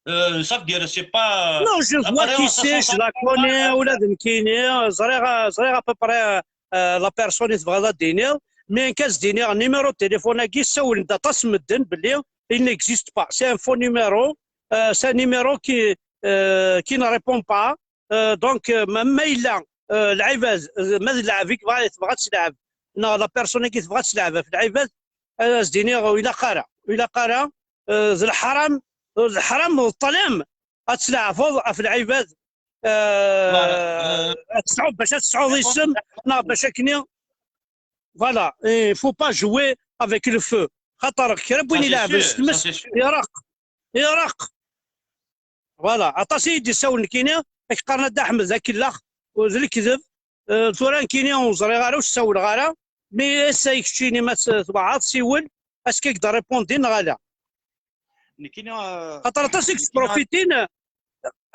Euh, ça veut dire, c'est pas... Non, je vois qui c'est, je la connais, ula d nekkini, ẓriɣ, ẓriɣ à peu près, euh, la personne i tebɣiḍ ad d-tiniḍ, mais nekk ad s-d-iniɣ numéro de téléphone-agi, ssawlen-d aṭas n medden belli il n'existe pas. C'est un faux numéro, euh, c'est un numéro qui, euh, qui ne répond pas. Euh, donc, euh, ma, ma yella, euh, lɛibad, euh, ma d lɛeb i yebɣa, tebɣa ad tleɛb, neɣ la personne-agi tebɣa ad tleɛb ɣef lɛibad, ad as-d-iniɣ ur ilaq ara, ur ilaq ara, euh, d leḥram, d leḥram d ṭṭlam ad tleɛbeḍ ɣef lɛibad, euh, ad tesɛuḍ, bac ad tesɛuḍ isem, neɣ bac akken i, voilà, il faut pas jouer avec le feu. Xaṭer kra n win ileɛben s tmes, ireq, ireq. Voilà, aṭas i yi-d-issawlen nekkini, Ak qqaren a Dda Ḥmed d akellax, d lekdeb. Eh, tura nekkini ur ẓriɣ ara, ur s-ssawleɣ ara. Mi ass-a i keččini ma s-, tebɛeḍ, siwel, ass-a ad k-d-répondin neɣ ala. Nekkini, euh, Xaṭer aṭas i yettprofitin,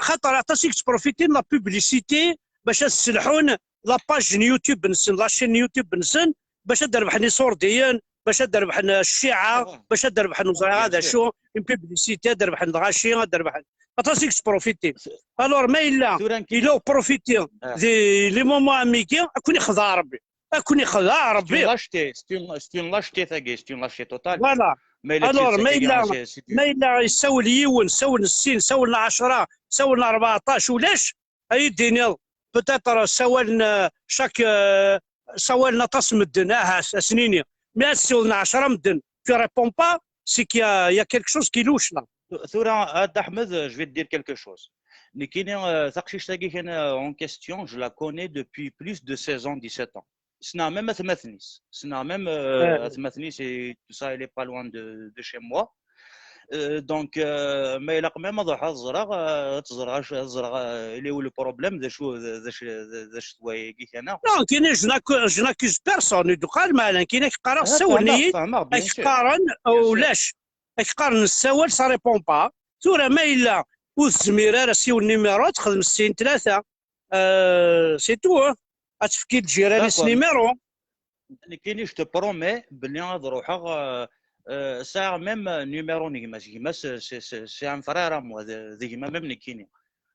xaṭer aṭas i yettprofitin la publicité bac ad sselḥun la page n YouTube-nsen, la chaîne YouTube-nsen, bac ad d-rebḥen iṣurdiyen, bac ad d-rebḥen cciɛa, bac ad d-rebḥen ur ẓriɣ ad acu, une publicité, ad d-rebḥen lɣaci, ad d-rebḥen. Aṭas i yettprofitin. Alors ma yella, yella uprofiti di les moments am wigi, ad ken-ixdeɛ Rebbi. Ad ken-ixdeɛ Rebbi. C'est une lâcheté, c'est une lâcheté tagi, c'est une lâcheté totale. Voilà. Alors ma yella, ma yella yessawel yiwen, sawlen sin, sawlen ɛecra, sawlen rbeɛṭac, ulac, ad yi-d-tiniḍ, peut-être sawlen, euh, chaque, euh, sawlen aṭas medden, ahat, ad s-nini. Mais ad ssiwlen ɛecra medden, tu réponds pas, c'est qu'il y a, il y a quelque chose qui louche là. Tura, a Dda Ḥmed, je vais te dire quelque chose. Nekkini, euh, taqcict-agi kan, euh, en question, je la connais depuis plus de seize ans, dix-sept ans. Ssneɣ même atmaten-is. Ssneɣ même, euh, atmaten-is, et tout ça, elle est pas loin de, de chez moi. Euh, donc, euh, ma ilaq même ad ruḥeɣ ad ẓreɣ, euh, ad ẓreɣ, ad ẓreɣ, euh, il est où le problème, d acu, d acu, d acu wayagi kana. Non, kini, je n'accuse, je n'accuse personne, ur d-qqar ma ala, kini, ak qqareɣ sawlen-iyi, ak qqaren ulac, ak qqaren nessawel, ça répond pas. Tura ma yella ur tezmir ara, siwel numéro, texdem sin, tlata. Euh, c'est tout, hein. Ad tefki lǧiran-is numéro. Nekkini, je te promets belli ad ruḥeɣ, euh, euh, sɛiɣ même numéro n gma-s. Gma-s, c'est, c'est, c'est un frère à moi, d, d gma même nekkini.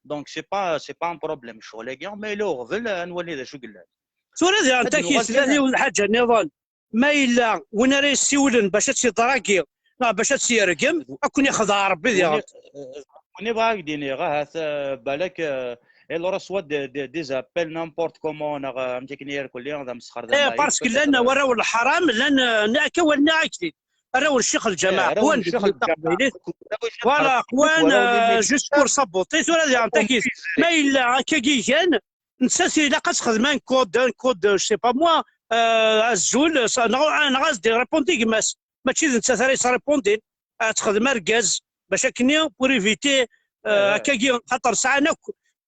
Donc, c'est pas, c'est pas un problème, ccɣel-agi. Ma yella uɣbel, ad nwali d acu yellan. Tura diɣen, takit, tella yiwet lḥaǧa nniḍen. Ma yella win ara yessiwlen bac ad tt-idragi neɣ bac ad tt-yergem, ad ken-ixdeɛ Rebbi diɣen. Win bɣa ad k-d-iniɣ, ahat, euh, balak, euh, elle reçoit des, des, des appels n'importe comment, neɣ, euh, amek akken irkelli, d amesxer, d eh, parce que llan warraw n leḥram, llan, euh, akka wal nniɣ-ak-t-id. Arraw n ccix lǧameɛ, qwan deg taqbaylit. Voilà, qwan, euh, juste pour saboter. Tura diɣen, takit, ma yella akkagi gan, nettat ilaq ad texdem un code, un code, je sais pas moi, euh, azul, neɣ ad s-d-irrépondi gma-s. Mačči d nettat ara yesrépondin, ad texdem argaz, bac akkenni, pour éviter, euh, akkagi, xaṭer sɛan akk,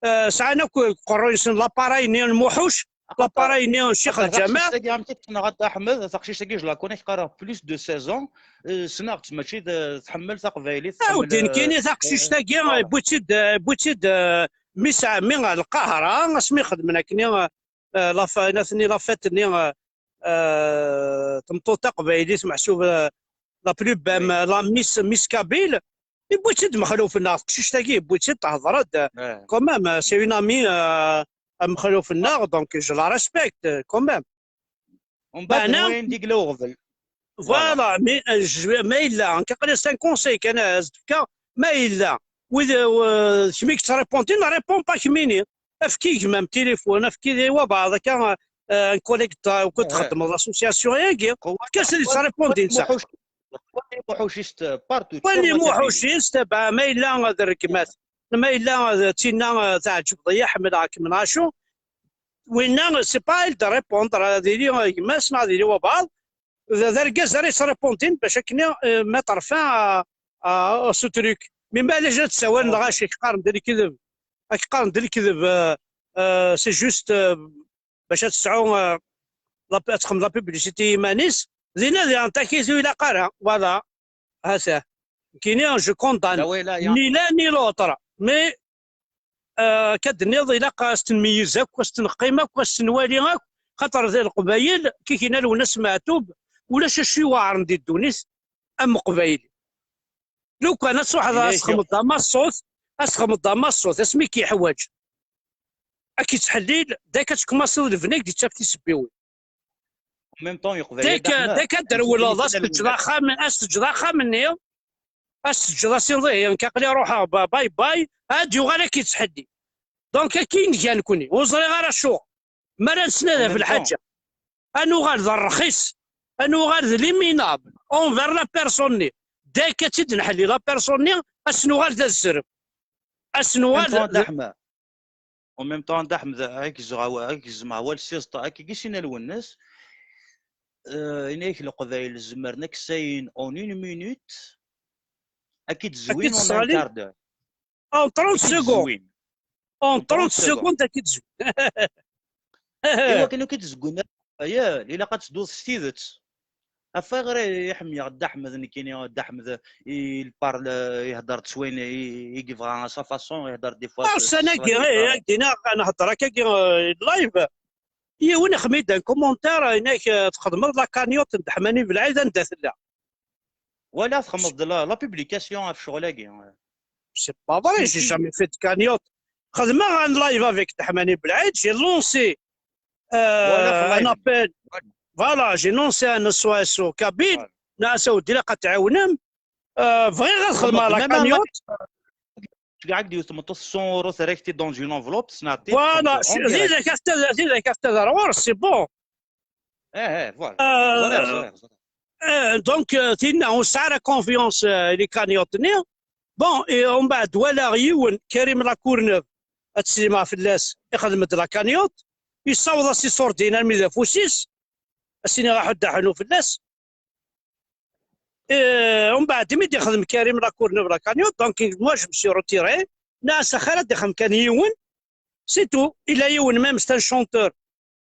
euh, sɛan akk qerruy-nsen l'appareil-nni n Muḥuc, l'appareil-nni n Ccix Lǧameɛ. Taqcict-agi, am tagi, neɣ a Dda Ḥmed, taqcict-agi, je la connais, qqareɣ plus de seize ans, euh, ssneɣ-tt, mačči d, tḥemmel taqbaylit, tḥemmel, nekkini, euh, taqcict-agi, euh, yewwi-tt-id, euh, yewwi-tt-id, euh, mmi-s n ɛemmi ɣer Lqahra, asmi xedmen akkenni, euh, euh, la fête, la fête-nni, euh, euh, tameṭṭut taqbaylit, meḥsub, euh, la plus belle, la Miss, Miss Kabyle. Yewwi-tt-id Mexluf-nneɣ, teqcict-agi, yewwi-tt-id, tehder-d, quand même, euh, c'est une amie, euh, à Mexluf-nneɣ, donc je la respecte, euh, quand même. Umbeɛd, n wayen d-yegla uɣbel. Voilà, mais, euh, je, ma yella, nekk aql-as un conseil kan, euh, as-d-fkeɣ, ma yella wid, euh, kemm i yettrépondin, ne réponds pas kemmini. Efk i gma-m tilifun, efk i wabeɛḍ akka, euh, un collègue wukud txeddmeḍ, l'association-agi, efk-as ad yettrépondin. Wali Muḥucist partout. Wali Muḥucist, ma yella d rregmat, ma yella d tinna, euh, teɛǧbeḍ-iyi, ḥemmleɣ-kem, neɣ acu. Winna, c'est pas à elle de répondre, ad yili gma-s neɣ ad yili wabeɛḍ. D, d argaz ara yesrépondin bac akken, euh, mettre fin à, à, à ce truc. Mais ma ala ad tsawal, neɣ acu, ak qqaren d lekdeb, ak qqaren d lekdeb, euh, euh, c'est juste, euh, bac ad tesɛu, euh, la, ad texdem la publicité i yiman-is, dinna diɣen takit ur ilaq ara, voilà. Hata. Nekkini, je condamne ni l'un ni l'autre. Mais, euh, akka d-tenniḍ, ilaq ad s-tenmeyyiz akk, ad s-tenqim akk, ad s-tenwali akk, xaṭer d Leqbayel, kikina Lwennas Meɛtub, ulac acu iweɛren di ddunit am Uqbayli. Lukan ad truḥeḍ ad s-texmeḍ d amaṣṣut, ad s-texmeḍ d amaṣṣut, asmi k-yeḥwaǧ, ad k-yettḥellil, dayk ad tkumaṣiḍ lebni, ad k-d-yettaf tisebbiwin. Dayk, dayk ad d-trewleḍ, ad s-teǧǧeḍ axxam, ad s-teǧǧeḍ axxam-nni, ad s-teǧǧeḍ, ad s-tiniḍ ihi nekk aql-i ruḥeɣ, bye bye, ad d-yuɣal ad k-yettḥelli. Donc, akka i nga nekkni, ur ẓriɣ ara acuɣer. Mi ara nesnadaf lḥaǧa, ad nuɣal d rrxis, ad nuɣal d les minables envers la personne-nni. Dayk ad tt-id-nḥelli la personne-nni, ad s-nuɣal d azrem. Ad s-nuɣal d En même temps, Dda Ḥmed, ad k-gezmeɣ awal s tiẓeṭ, ad k-gissin a Lwennas, euh, ini-ak Leqbayel zemren ad k-ssayin en une minute, ad k-id-zwin en un quart d'heure. En trente secondes. En trente secondes ad k-id-zewwen. Iwakken ur k-id-zewwin ara, ilaq ad tedduḍ s tidet. Ɣef ayɣer i ḥemmleɣ Dda Ḥmed nekkini? Dda Ḥmed, il parle, ihedder-d s wayen i, i yebɣa, à sa façon, ihedder des fois s, s ussan-agi, eh, agi neɣ nehder akkagi, eh, live. Yiwen ixdem-d un commentaire, yenna-k, eh, txedmeḍ la cagnotte n Dda Ḥmani Belɛid anda tella. Wala txedmeḍ-d la, la publication ɣef ccɣel-agi. C'est pas vrai, j'ai jamais fait de cagnotte. Xedmeɣ un live avec Dda Ḥmani Belɛid, j'ai lancé, euh, un appel. Voilà, j'ai lancé un S O S au Kabyle. Nniɣ-as a weddi, ilaq ad tɛawnem. Euh, bɣiɣ ad xedmeɣ la cagnotte. Tceggɛeɣ-d yiwet tmeṭṭut cent euros, terra-k-t-id dans une enveloppe, tesnaɣ-t-id. Voilà, d tidak ɣef tadar ɣur-s, c'est bon. Eh, eh, voilà. Euh, donc, euh, tinna, ur sɛiɣ ara confiance, euh, les cagnottes-nni. Bon, et umbeɛd walaɣ yiwen, Karim Lacourneuve, ad teslimeɣ fell-as, ixdem-d la cagnotte, yessaweḍ-as iṣurdiyen armi d afus-is, ad s-iniɣ aḥuddu aḥunnu fell-as. Euh, umbeɛd, imi d-ixdem Karim Lacourneuve la cagnotte, donc, moi, je me suis retiré. Nniɣ-as axir ad d-ixdem kan yiwen, c'est tout. Ila yiwen, même c'est un chanteur,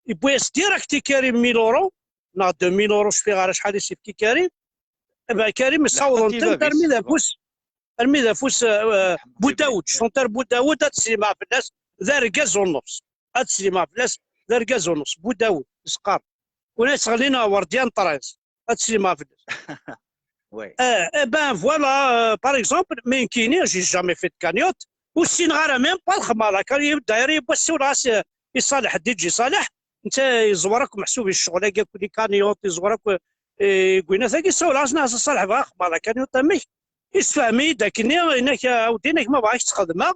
yewwi-as direct i Karim mille euros, neɣ deux mille euros, ur cfiɣ ara acḥal i s-yefka i Karim. Eh ben, Karim issawḍen-tent armi d afus, armi d afus, euh, Boudawed, chanteur Boudawed, ad teslimeɣ fell-as, d argaz u nnefs. Ad teslimeɣ fell-as, d argaz u nnefs, Boudawed, isqar. Win ay yettɣellin ɣer Werdiya n Ṭrez, ad teslimeɣ fell-as. Eh, eh ben, voilà, euh, par exemple, mais nekkini, j'ai jamais fait de cagnotte, ur ssineɣ ara même pas ad xedmeɣ la cagnotte, d'ailleurs, yiwwas ssiwleɣ-as, euh, i Ṣaleḥ, D J Ṣaleḥ, netta yeẓwer akk meḥsub i ccɣel-agi akk, les cagnottes, yeẓwer akk, euh, deg winat-agi, ssawleɣ-as, nniɣ-as a Ṣaleḥ, bɣiɣ ad xedmeɣ la cagnotte amek, yessefhem-iyi-d akken, yenna-k, a Ɛudi, yenna-k ma bɣiɣ ad k-tt-xedmeɣ,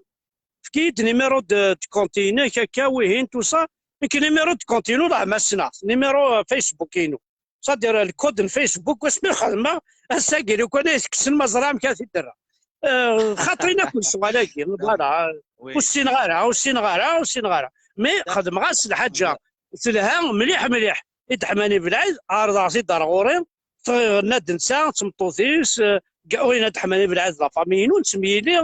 efk-iyi-d numéro de, de compte-inek, akka, wihin, tout ça. Nekk numéro de compte-inu, la ma ssneɣ-t, numéro, euh, Facebook-inu. C'est-à-dire, le code n Facebook, wasmi xedmeɣ, ass-agi, lukan ay tekksen, ma ẓriɣ amek ara t-id-rreɣ. Euh, xaṭi-inu akk ccɣel-agi, voilà. Ur ssineɣ ara, ur ssineɣ ara, ur ssineɣ ara. Mais xedmeɣ-as lḥaǧa telha mliḥ, mliḥ i Dda Ḥmani Belɛid, ɛerḍeɣ-t-id ar ɣur-i, tenna-d netta, d tmeṭṭut-is, euh, wayen a Dda Ḥmani Belɛid, la famille-inu, nettemyili.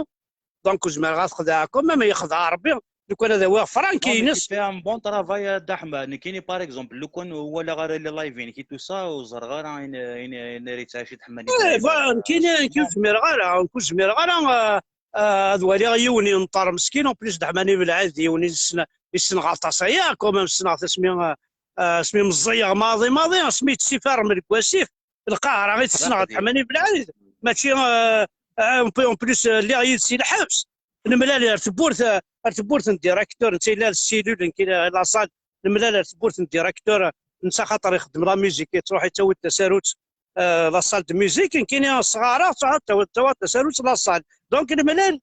Donc, ur zmireɣ ad xedɛeɣ, quand même, yexdeɛ Ṛebbi. Lukan ad awiɣ frank-ines. Tu fais un bon travail, a Dda Ḥmed. Nekkini, par exemple, lukan ur walaɣ ara les live-inek et tout ça, ur ẓerreɣ ara ayen, ayen, ayen ara yettɛici Dda Ḥmani. Eh, voilà, nekkini, nekkini ur zmireɣ ara, ur zmireɣ ara, euh, euh, ad waliɣ yiwen yenṭer meskin, en plus Dda Ḥmani Belɛid, d yiwen i yessen, yessen aṭas aya, quand même, ssneɣ-t asmi, euh, euh, asmi meẓẓiyeɣ maḍi, maḍi, asmi yettifarem deg wasif. Lqahra i t-ssneɣ, Dda Ḥmani Belɛid. Mačči, euh, euh, en plus, euh, lliɣ yid-s i lḥebs. Nemlal ar tewwurt, euh, ar tewwurt n directeur, netta yella d cellule, nekkini la salle. Nemlal ar tewwurt n directeur, netta xaṭer ixeddem la musique, yettruḥ yettawi-d tasarut, euh, la salle de musique, nekkini sɣareɣ, ttruḥeɣ ttawiɣ tasarut la salle. Donc, nemlal,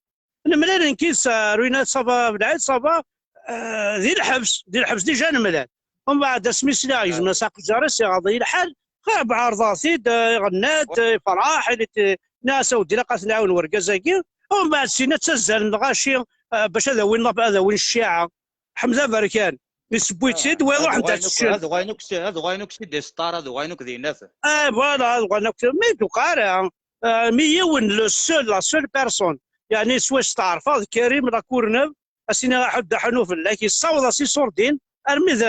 Nemlal nekk yid-s, euh, Rwina, ça va, Belɛid, ça va, euh, di lḥebs, di lḥebs déjà nemlal. Umbeɛd asmi sliɣ gezmen-as aqjar-is, iɣaḍ-iyi lḥal, xir, ɛerḍeɣ-t-id, euh, iɣenna-d, euh, ifreḥ, il était, nniɣ-as a weddi, ilaq ad t-nɛawen wergaz-agi. Umbeɛd syin ad ttazzalen lɣaci, euh, bac ad awin, ad awin cciɛa. Ḥmed Aberkan, yessewwi-tt-id, wa iruḥ-d ad t-ččen. Ad uɣalen akk s, ad uɣalen akk s id-isṭar, ad uɣalen akk d yinaten. Ah, voilà, ad uɣalen akk, mi d-uqar, ah, mi yiwen, le seul, la seule personne, yeɛni, s wacu steɛrfeɣ, d Karim Lacourneuve, ad s-iniɣ aḥuddu aḥunnu fell-ak, yessaweḍ-as iṣurdiyen armi d,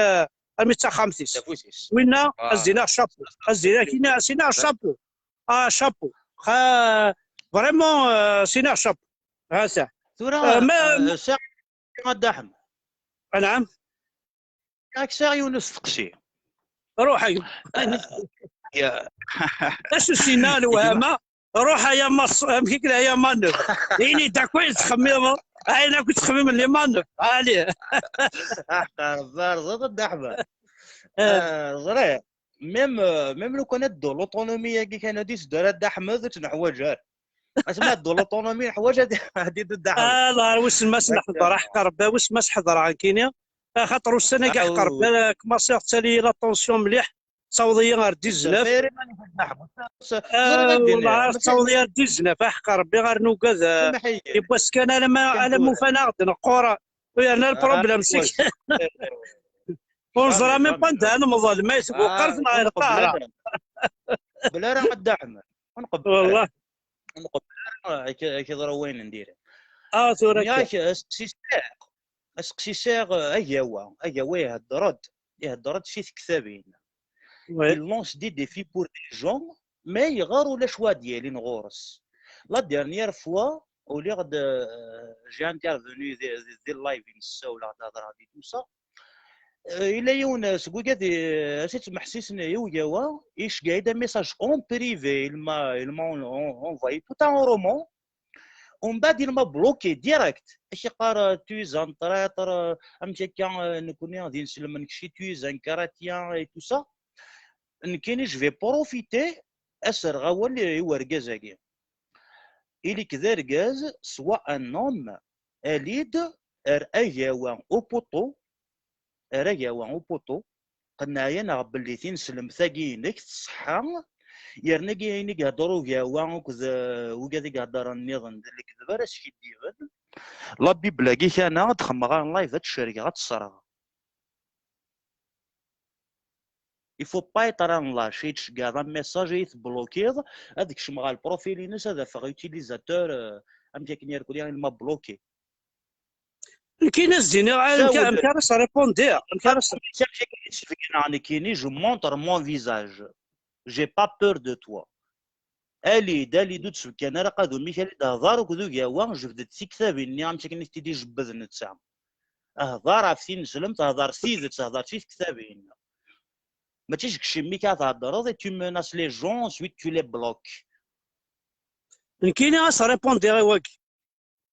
armi d taxxamt-is. Winna, ah, ad s-d-iniɣ chapeau. Ad s-d-iniɣ, ad s-iniɣ chapeau. Ah, chapeau. Ah, vraiment, euh, ad s-iniɣ chapeau. Hata. Tura, euh, ma, euh, sɛiɣ a Dda Ḥmed. Anɛam. Ak sɛiɣ yiwen usteqsi. Ruḥ, ay. Ah, ya. Acu s-yenna lewhama? Ruḥ ay a Mass, amek i k-, ay a Manef. Ini-d akk ayen tettxemmimeḍ. Ayen akk i ttxemmimen les Manef. Allez. Aḥqer, berẓeḍ a Dda Ḥmed. Eh. Ah, ẓriɣ. Même, euh, même lukan ad ddu l'autonomie-agi kan ad isdar a Dda Ḥmed, ur tt-neḥwaǧ ara. Asma ad ddu l'autonomie, neḥwaǧ ad, ad iddu Dda Ḥmed. Ah, la, wissen ma s-nehḍer, aḥqer, ba, wissen ma s-ḥedreɣ nekkini. Axaṭer ussan-agi, ah, aḥqer, ba, kmaṣiɣ tettali la tension mliḥ. Ttaweḍ-iyi ar dix-neuf. Ah, wallah, ttaweḍ-iyi ar dix-neuf, aḥeqq Ṛebbi, ar nugad, eh, yiwwas kan, alamma, alamma ufan-aɣ-d neqqur, u yerna, ah, lproblem seg, ur neẓra même pas anda ad nemḍel, ma yetbuqar, ah, neɣ ur nqebbel ara. Qbel ara, a Dda Ḥmed. Ur nqebbel ara. Wallah. Ur nqebbel ara, ak-, ak-iḍra wayen n diri. Ah, tura akka. Nniɣ-ak, eh, si sliɣ. aseqsi sɛiɣ, eh, Agawa. Agawa ihedder-d, ihedder-d si tektabin. Il lance des défis pour les gens, mais yeɣɣar ulac wa d-yalin ɣur-s. La dernière fois, uliɣ-d, euh, j'ai intervenu di, di, di live i nessawleɣ-d, hedreɣ di tout ça. Euh, yella yiwen, euh, seg wigad, euh, as ittmeḥsisen i Ugawa, iceggeɛ-id un message en privé, il m'a, il m'a en-, en-, envoyé tout un roman. Umbeɛd, il m'a bloqué direct. Ak-iqqar, euh, tu es un traître, euh, amek akka, euh, nekni d inselmen, kečči tu es un chrétien et tout ça. Nekkini, je vais profiter, ad serreɣ awal i, i urgaz-agi. Ili-k d argaz, soit un homme, ali-d ar Agawa au poteau, ar Agawa au poteau, qenneɛ-aneɣ belli tineslemt-agi-inek tṣeḥḥa, yerna agi ayen i ihedder Ugawa akked, eh, wigad i iheddren nniḍen d lekdeb ara skiddiben. La Bible-agi kan ad xemmeɣ en live, ad t-cergeɣ, ad t-ṣerɣeɣ. Il faut pas être un lâche, i d-tceggeḍ un message, i tblokiḍ, ad kecmeɣ ɣer le profil-ines, ad afeɣ utilisateur, euh, amek akken yerkul, il m'a bloqué. Nekkini ad s-d-iniɣ, amek, amek ara s-répondiɣ, amek ara s- Nekkini, je montre mon visage. J'ai pas peur de toi. Ali-d, ali-d, ur d-sbekkan ara aqadum-ik, ali-d hḍer akked Ugawa, jebd-d tiktabin-nni, amek akken i t-id-ijebbed netta. Hḍer ɣef tineslemt, hḍer tidet, hḍer si tektabin. Mačči seg cimi-k ad theddreḍ et tu menaces les gens, ensuite tu les bloques. Nekkini ad s-répondiɣ i wagi.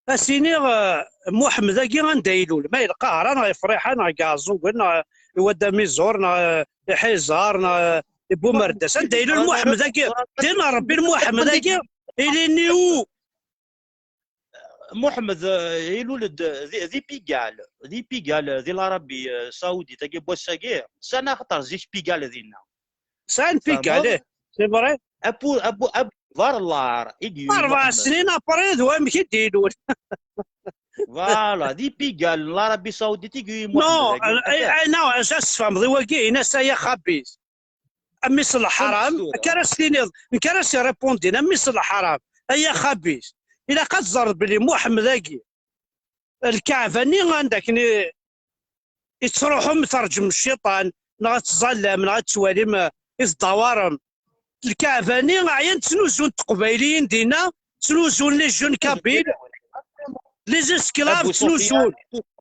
Ad s-iniɣ, eh, Muḥemmed-agi anda ilul? Ma i Lqahra, neɣ i Friḥa, neɣ deg Iɛeẓẓugen, neɣ i Wad Amiẓur, neɣ, eh, i Ḥiẓer, neɣ, eh, i Bumerdas? Anda ilul Muḥemmed-agi? Din n Ṛebbi, Muḥemmed-agi, il est né où? Muḥemmed, eh, ilul-d di, di Pigalle, di Pigalle, di l'Arabie, eh, Saoudite, agi n wass-agi, sɛan axaṭer zik Pigalle dinna. Sɛan Pigalle, c'est vrai. Apu, apu, apu, bar lar, i d-yuwi Muḥemmed. Rebɛa snin après, d wamek i d-ilul. Voilà, di Pigalle, l'Arabie Saoudite, i d-yuwi Muḥemmed. Non, eh, eh, non, ad as-tfehmeḍ i wagi, in-as ay axabit. A mmi-s n leḥram, akka ara s-tiniḍ, nekk ara s-irripundin, a mmi-s n leḥram, ay axabit, ilaq ad teẓreḍ belli Muḥemmed-agi, lkaɛba-nni anda akken i, i tettruḥum terǧem cciṭan, neɣ ad teẓẓallem, neɣ ad tettwalim, eh, i teddawarem. Lkaɛba-nni ɛyan ttnuzun teqbayliyin dinna, ttnuzun les jeunes kabyles, les esclaves ttnuzun.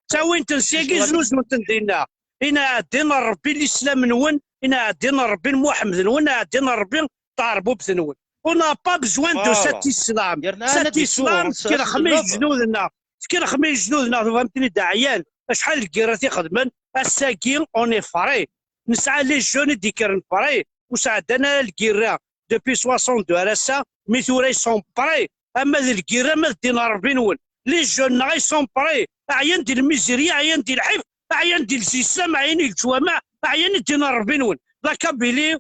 Ttawin-ten syagi, znuzun-ten dinna. Inaɛdin n Ṛebbi lislam-nwen, inaɛdin n Ṛebbi n Muḥemmed-nwen, inaɛdin n Ṛebbi n tɛerbubt-nwen. On n'a pas besoin de cet islam. Cet islam, tkelxem i lejdud-nneɣ. Tkelxem i lejdud-nneɣ, tufam-ten-id ɛyan. Acḥal n lgirrat i xedmen, ass-agi, on est frais. Nesɛa les jeunes i d-ikkren frais, ur sɛeddan ara lgirra depuis soixante-deux ar ass-a, mi tura ils sont prêts. Ama d lgirra, ama d ddin n Ṛebbi-nwen. Les jeunes-nneɣ, ils sont prêts. Ɛyan di lmizirya, ɛyan di lḥif, ɛyan di lsislam, ɛyan di leǧwameɛ, ɛyan i ddin n Ṛebbi-nwen. La Kabylie,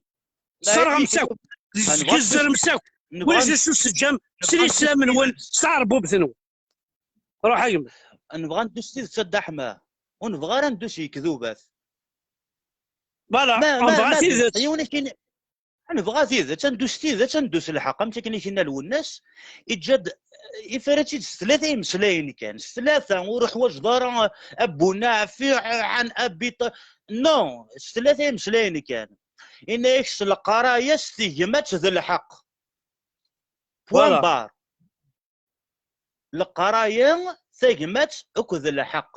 tesserɣem-tt akk, tgezzrem-tt akk. Ulac d acu s-teǧǧam s lislam-nwen, s tɛerbubt-nwen. Ruḥ a gma. Nebɣa ad neddu s tidet a Dda Ḥemma. Ur nebɣa ara ad neddu s yekdubat. Voilà, ma, ma, nebɣa ma tidet. Yiwen akin, nebɣa tidet, ad neddu s tidet, ad neddu s lḥeqq. Amek akken i k-yenna Lwennas, iǧǧa-d, ifra-tt-id s tlata imeslayen kan. S tlata, ur uḥwaǧeḍ ara abuna, fiɛan, abit. Non, s tlata imeslayen kan. Inna-yak s leqraya, s tegmat d lḥeqq. Point barre. Leqraya, tagmat akked lḥeqq.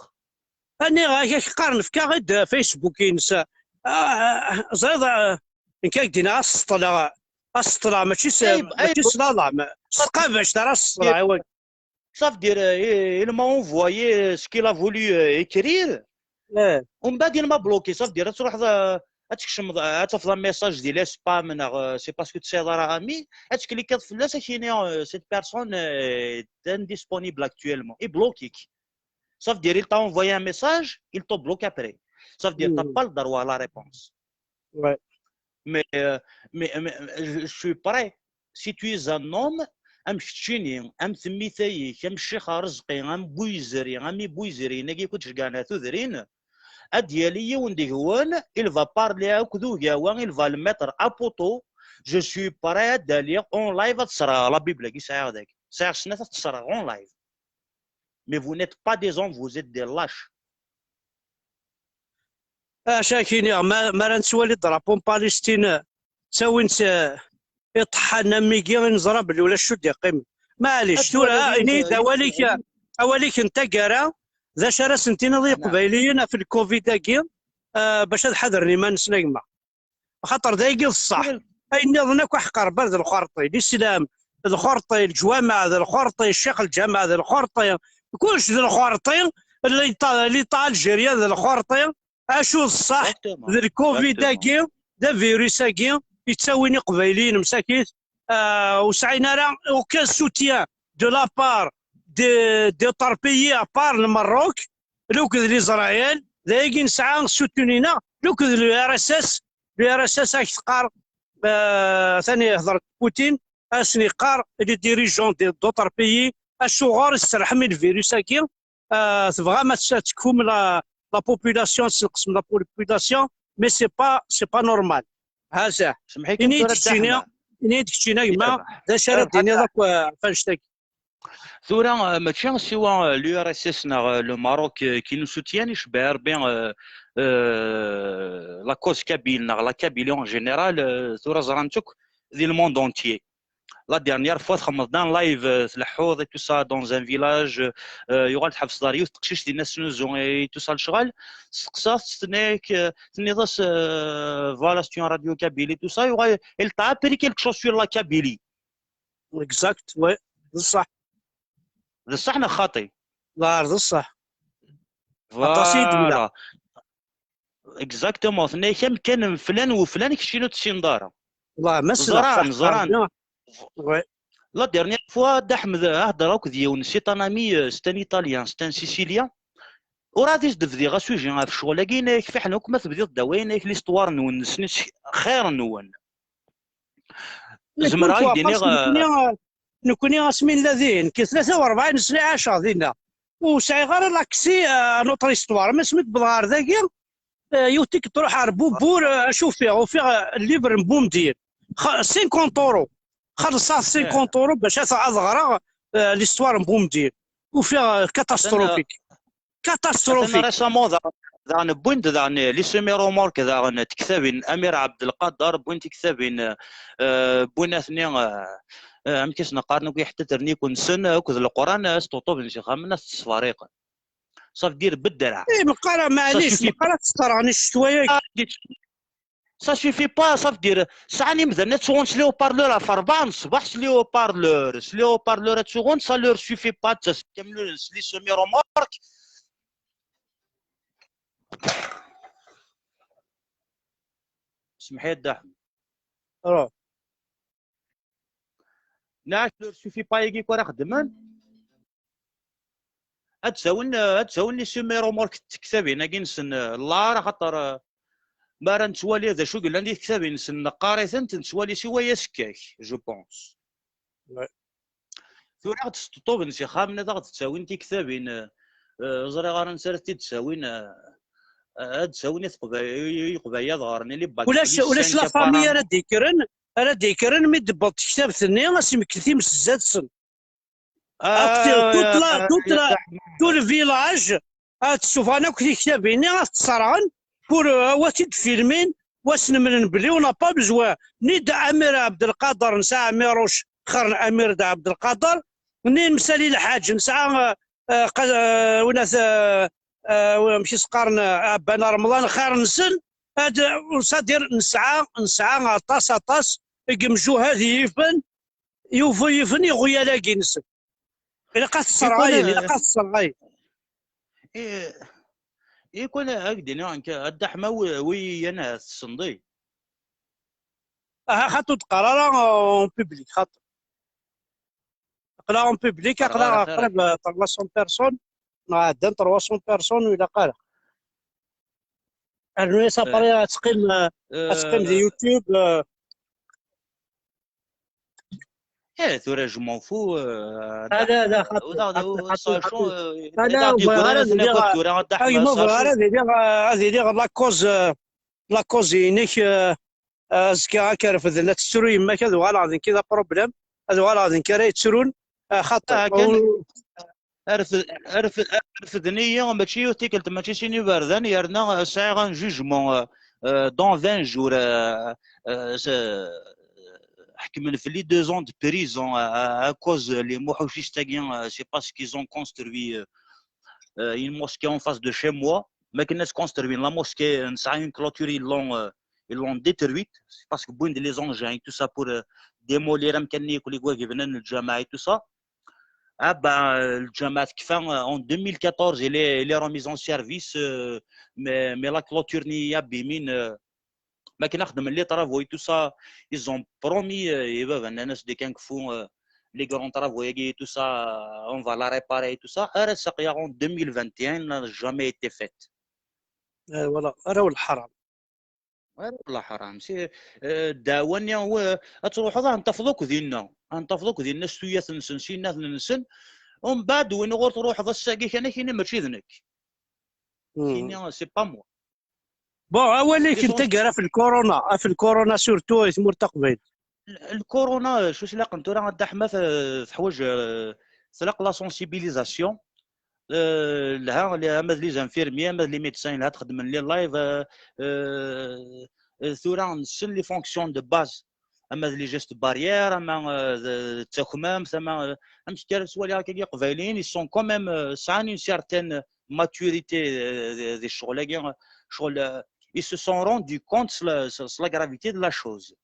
Aniɣ ak-, ak-qqaren, efk-aɣ-d Facebook-ines. Ah, ẓriɣ, ah, nekk ak-d-iniɣ aseṭṭel, aseṭṭel, mačči s, mačči s lalam, s tqabact ara seṭṭleɣ i wagi. Ça veut dire, euh, il m'a envoyé ce qu'il a voulu, euh, écrire. Umbeɛd, il m'a bloqué. Ça veut dire, ad truḥeḍ, euh, ad tkecmeḍ, euh, ad tafeḍ un message di les spams, neɣ, euh, c'est parce que tesɛiḍ ara ami, ad tklikiḍ fell-as, ad k-yini, euh, cette personne, euh, est indisponible actuellement. I bloqué-k. Ça veut dire, il t'a envoyé un message, il te bloque après. Ça veut dire, t'as pas le droit à la réponse. Mais, euh, mais, mais, euh, je, je suis prêt. Si tu es un homme, am keččini, am temmita-ik, am Ccix Arezqi, am Buyzri, am i Buyzri, nagi akk ttceggɛen ar tudrin, ad d-yali yiwen deg-wen, il va parler akked Ugawa, il va le mettre à poteau. Je suis prêt ad d-aliɣ en live, ad tesreɣ la Bible-agi sɛiɣ dagi. Sɛiɣ snat, ad tesreɣ en live. Mais vous n'êtes pas des hommes, vous êtes des lâches. Acu ak-iniɣ, ma, ma ara nettwali drapeau n Palestine, ttawin-tt, eh, iṭeḥḥan am wigi i neẓra belli ulac ur d-yeqqimen. Maɛlic, tura ini-d awal-ik, awal-ik n taggara, d acu ara sen-tiniḍ i Yeqbayliyen ɣef lcovid-agi, eh, bac ad ḥadren iman-nsen a gma? Axaṭer d ayagi d ṣṣeḥ. Ayen nniḍen akk aḥeqrebar d lxerṭi. Lislam d lxerṭi, leǧwameɛ d lxerṭi, ccix lǧameɛ d lxerṭi, kullec d lxerṭi. L'État, l'État algérien d lxerṭi. Acu d ṣṣeḥ? D lcovid-agi, d avirus-agi yettawin iqbayliyen msakit, ah, ur sɛin ara aucun soutien de la part de, d'autres pays à part le Maroc, akked l'Israël, d ayagi nesɛa soutien-nneɣ, akked le R S S, le R S S ak teqqar, ah, tani ihder Poutine, asen yeqqar les dirigeants de, d'autres pays, acuɣer i tserrḥem i lvirus-agi, ah, tebɣam ad, ad tekfum la, la population, ad tesneqsem la population, mais c'est pas, c'est pas normal. Ha sah. Ini-d keččini, ini-d keččini a gma, d acu ara d-tiniḍ akk, ah, ɣef annect-agi? Tura, euh, mačči siwa, euh, l'U R S S neɣ, euh, le Maroc, euh, qui nous soutient, icebbeɛ Rebbi, euh, euh, la cause kabyle neɣ la Kabylie en général, euh, tura ẓran-tt akk di le monde entier. La dernière fois, txedmeḍ-d un live, euh, tleḥḥuḍ et tout ça dans un village, euh, yuɣal tḥebseḍ ar yiwet teqcict dinna tesnuzu et tout ça lecɣal, testeqsaḍ-tt, tenna-yak, euh, tenniḍ-as, euh, voilà, c'est une radio kabyle et tout ça, yuɣal, elle t'a appris quelque chose sur la Kabylie. Exact, ouais, d ṣṣeḥ. D ṣṣeḥ neɣ xaṭi? Ḍaher d ṣṣeḥ. Aṭas i d-yenna. Voilà. Exactement. Tenna-yak amkan n flan u flan, keččini ur tessineḍ ara. Wallah, ma ẓran, ẓran. Ouais. La dernière fois, Dda Ḥmed, hedreɣ akked yiwen, c'est un ami, euh, c'est un Italien, c'est un Sicilien. Ur ɛad is-d-bdiɣ asuji ɣef ccɣel-agi, yenna-yak fiḥel akk ma tebdiḍ ddaw-a, yenna-yak l'histoire-nwen, nessen-itt xir-nwen. Zemreɣ ad k-d-iniɣ, nekkni, euh, nekkni asmi nella dihin, nekki tlata u rebɛin sna i ɛaceɣ dinna. Ur sɛiɣ ara l'accès à notre histoire. Mais asmi d-wwḍeɣ ɣer dagi, euh, yiwet tikkelt truḥ ɣer Bubur, euh, acu ufiɣ? Ufiɣ, euh, livre n Boumediene. Xa-, cinquante euros. Xellṣeɣ cinquante euros bac ad, ad ɣreɣ, euh, l'histoire n Boumediene. Ufiɣ, euh, catastrophique. Catastrophique. Atan récemment daɣ-, daɣen wwin-d daɣen les semi-remorques daɣen n tektabin Amir Abdelkader, wwin-d tiktabin, euh, wwin atni, euh, euh, amek i sen-qqaren akk iḥettadren-nsen akked Leqran, euh, sṭuṭuben s ixxamen, ad t-sfariqen. Ça veut dire bedra. Eh, meqqar, maɛlic, meqqar ad tesserɣen i ccetwa-agi. Ça suffit pas, ça veut dire, sɛan imdanen ad ttsuɣun s les haut-parleurs ɣef rebɛa n ṣṣbeḥ, s les haut-parleurs, s les haut-parleurs ad ttsuɣun, ça leur suffit pas, d taskamlul s les semi-remorques. Semḥ-iyi a Dda Ḥmed. Ruh. Neɣ leur suffit pas yagi ara xedmen. Ad d-tawin, ad d-tawin les semi-remorques n tektabin-agi-nsen, lar, axaṭer, eh, mi ara nettwali d acu yellan di tektabin-nsen, neqqar-itent, nettwali siwa asekkak, je pense. Ouais. Tura ad d-sṭuṭuben s ixxamen, ad aɣ-d-ttawin tiktabin, eh, eh, ẓriɣ ara ansi ara t-id-ttawin, eh, eh, ad d-ttawin i teqba-, i, i, i Iqbayliyen ad ɣren, ili ulac, ulac la famille ara d-yekkren, ara d-yekkren mi d-tewweḍ tektabt-nni, ad s-imekket times zdat-sen. Akk ti-, toute la, toute la, tout le village, ad ssufɣen akk tiktabin-nni, ad t-sserɣen, pour, euh, ad t-id-filmin, wa s-nemlen belli on n'a pas besoin ni d'Amir Abdelkader, nesɛa Amiruc xir n Amir d Abdelkader, ni Msali Lḥaǧ, nesɛa, euh, euh, qa-, euh, winat, euh, euh, amek i s-qqaren, euh, Ɛebban Remḍan, xir-nsen, ad, c'est-à-dire, nesɛa, nesɛa aṭas, aṭas n yimjuhad yifen, yufa yifen iɣyal-agi-nsen. Ilaq ad t-sserɣayen, ilaq ad t-sserɣayen. Eh, ikun, ad k-d-iniɣ nekk, a Dda Ḥma, wi, wi yan ahat tessneḍ-iyi. Aha, xaṭi ur d-qqar ara en public, xaṭi. Aql-aɣ en public, aql-aɣ qrib trois cents personnes, neɣ ɛeddan trois cents personnes, ur ilaq ara. Rnu-yas après, ad teqqim, ad teqqim di YouTube, eh. Eh, tura je m'en fous, eh, ala, ala, xaṭi, xaṭi, xaṭi, xaṭi. Ala, ur bɣiɣ ara ad iliɣ, a gma, ur bɣiɣ ara ad iliɣ, eh, ad iliɣ la cause, eh, la cause-inek, eh, azekka ad k-refden, ad tettru yemma-k, ad uɣaleɣ d nekk i d aproblème, ad uɣaleɣ d nekk ara yettrun, eh, xaṭi. Arfed, arfed, arfeden-iyi, mačči yiwet tikkelt, mačči sin iberdan, yerna sɛiɣ un jugement, euh, euh, dans vingt jours, euh, euh, s-, ḥekmen fell-i deux ans de prison à, à, à cause les Mouhouchistes-agi, euh, c'est parce qu'ils ont construit, euh, euh, une mosquée en face de chez moi. Ma akken ad construire la mosquée, nesɛa une clôture, ils l'ont, euh, ils l'ont détruite. C'est parce que bon, les engins et tout ça pour, euh, démolir amkan-nni, les gars qui venaient de Jamaï et tout ça. Ah ben, euh, le Jamaat Kfin, euh, en deux mille quatorze, il est, il est remis en service, euh, mais, mais la clôture n'est pas bien. Euh, mais quand on a les travaux et tout ça, ils ont promis, euh, et ben, ben, de quand font, euh, les grands travaux et tout ça, euh, on va la réparer et tout ça. Ara saqya en deux mille vingt et un, n'a jamais été faite. Euh, voilà, ara wal haram. Ara wal haram. C'est, euh, dawani, euh, ad truḥeḍ, ad tafeḍ akk dinna. Ad tafeḍ akk dinna s tuyat-nsen, s yinnaten-nsen. Umbeɛd, win ɣur truḥeḍ ass-agi kan, akini mačči d nekk. Kini, c'est pas moi. Bon, awal-ik n taggara ɣef lkuruna, ɣef lkuruna surtout i tmurt taqbaylit. Lkuruna, acu s-ilaqen tura a Dda Ḥemma, teḥwaǧ, eh, tlaq la sensibilisation. Eh, lha, ama d les infirmiers, ama d les médecins, lha ad xedmen les lives, eh, eh, tura nessen les fonctions de base. Ama d les gestes barrières, ama, eh, d, d takmamt, ama, eh, amek kan ara twali akka iqbayliyen, ils sont quand même, eh, sɛan une certaine maturité, eh, di, di ccɣel-agi, ccɣel, eh, ils se sont rendu compte s la, s, s la gravité de la chose.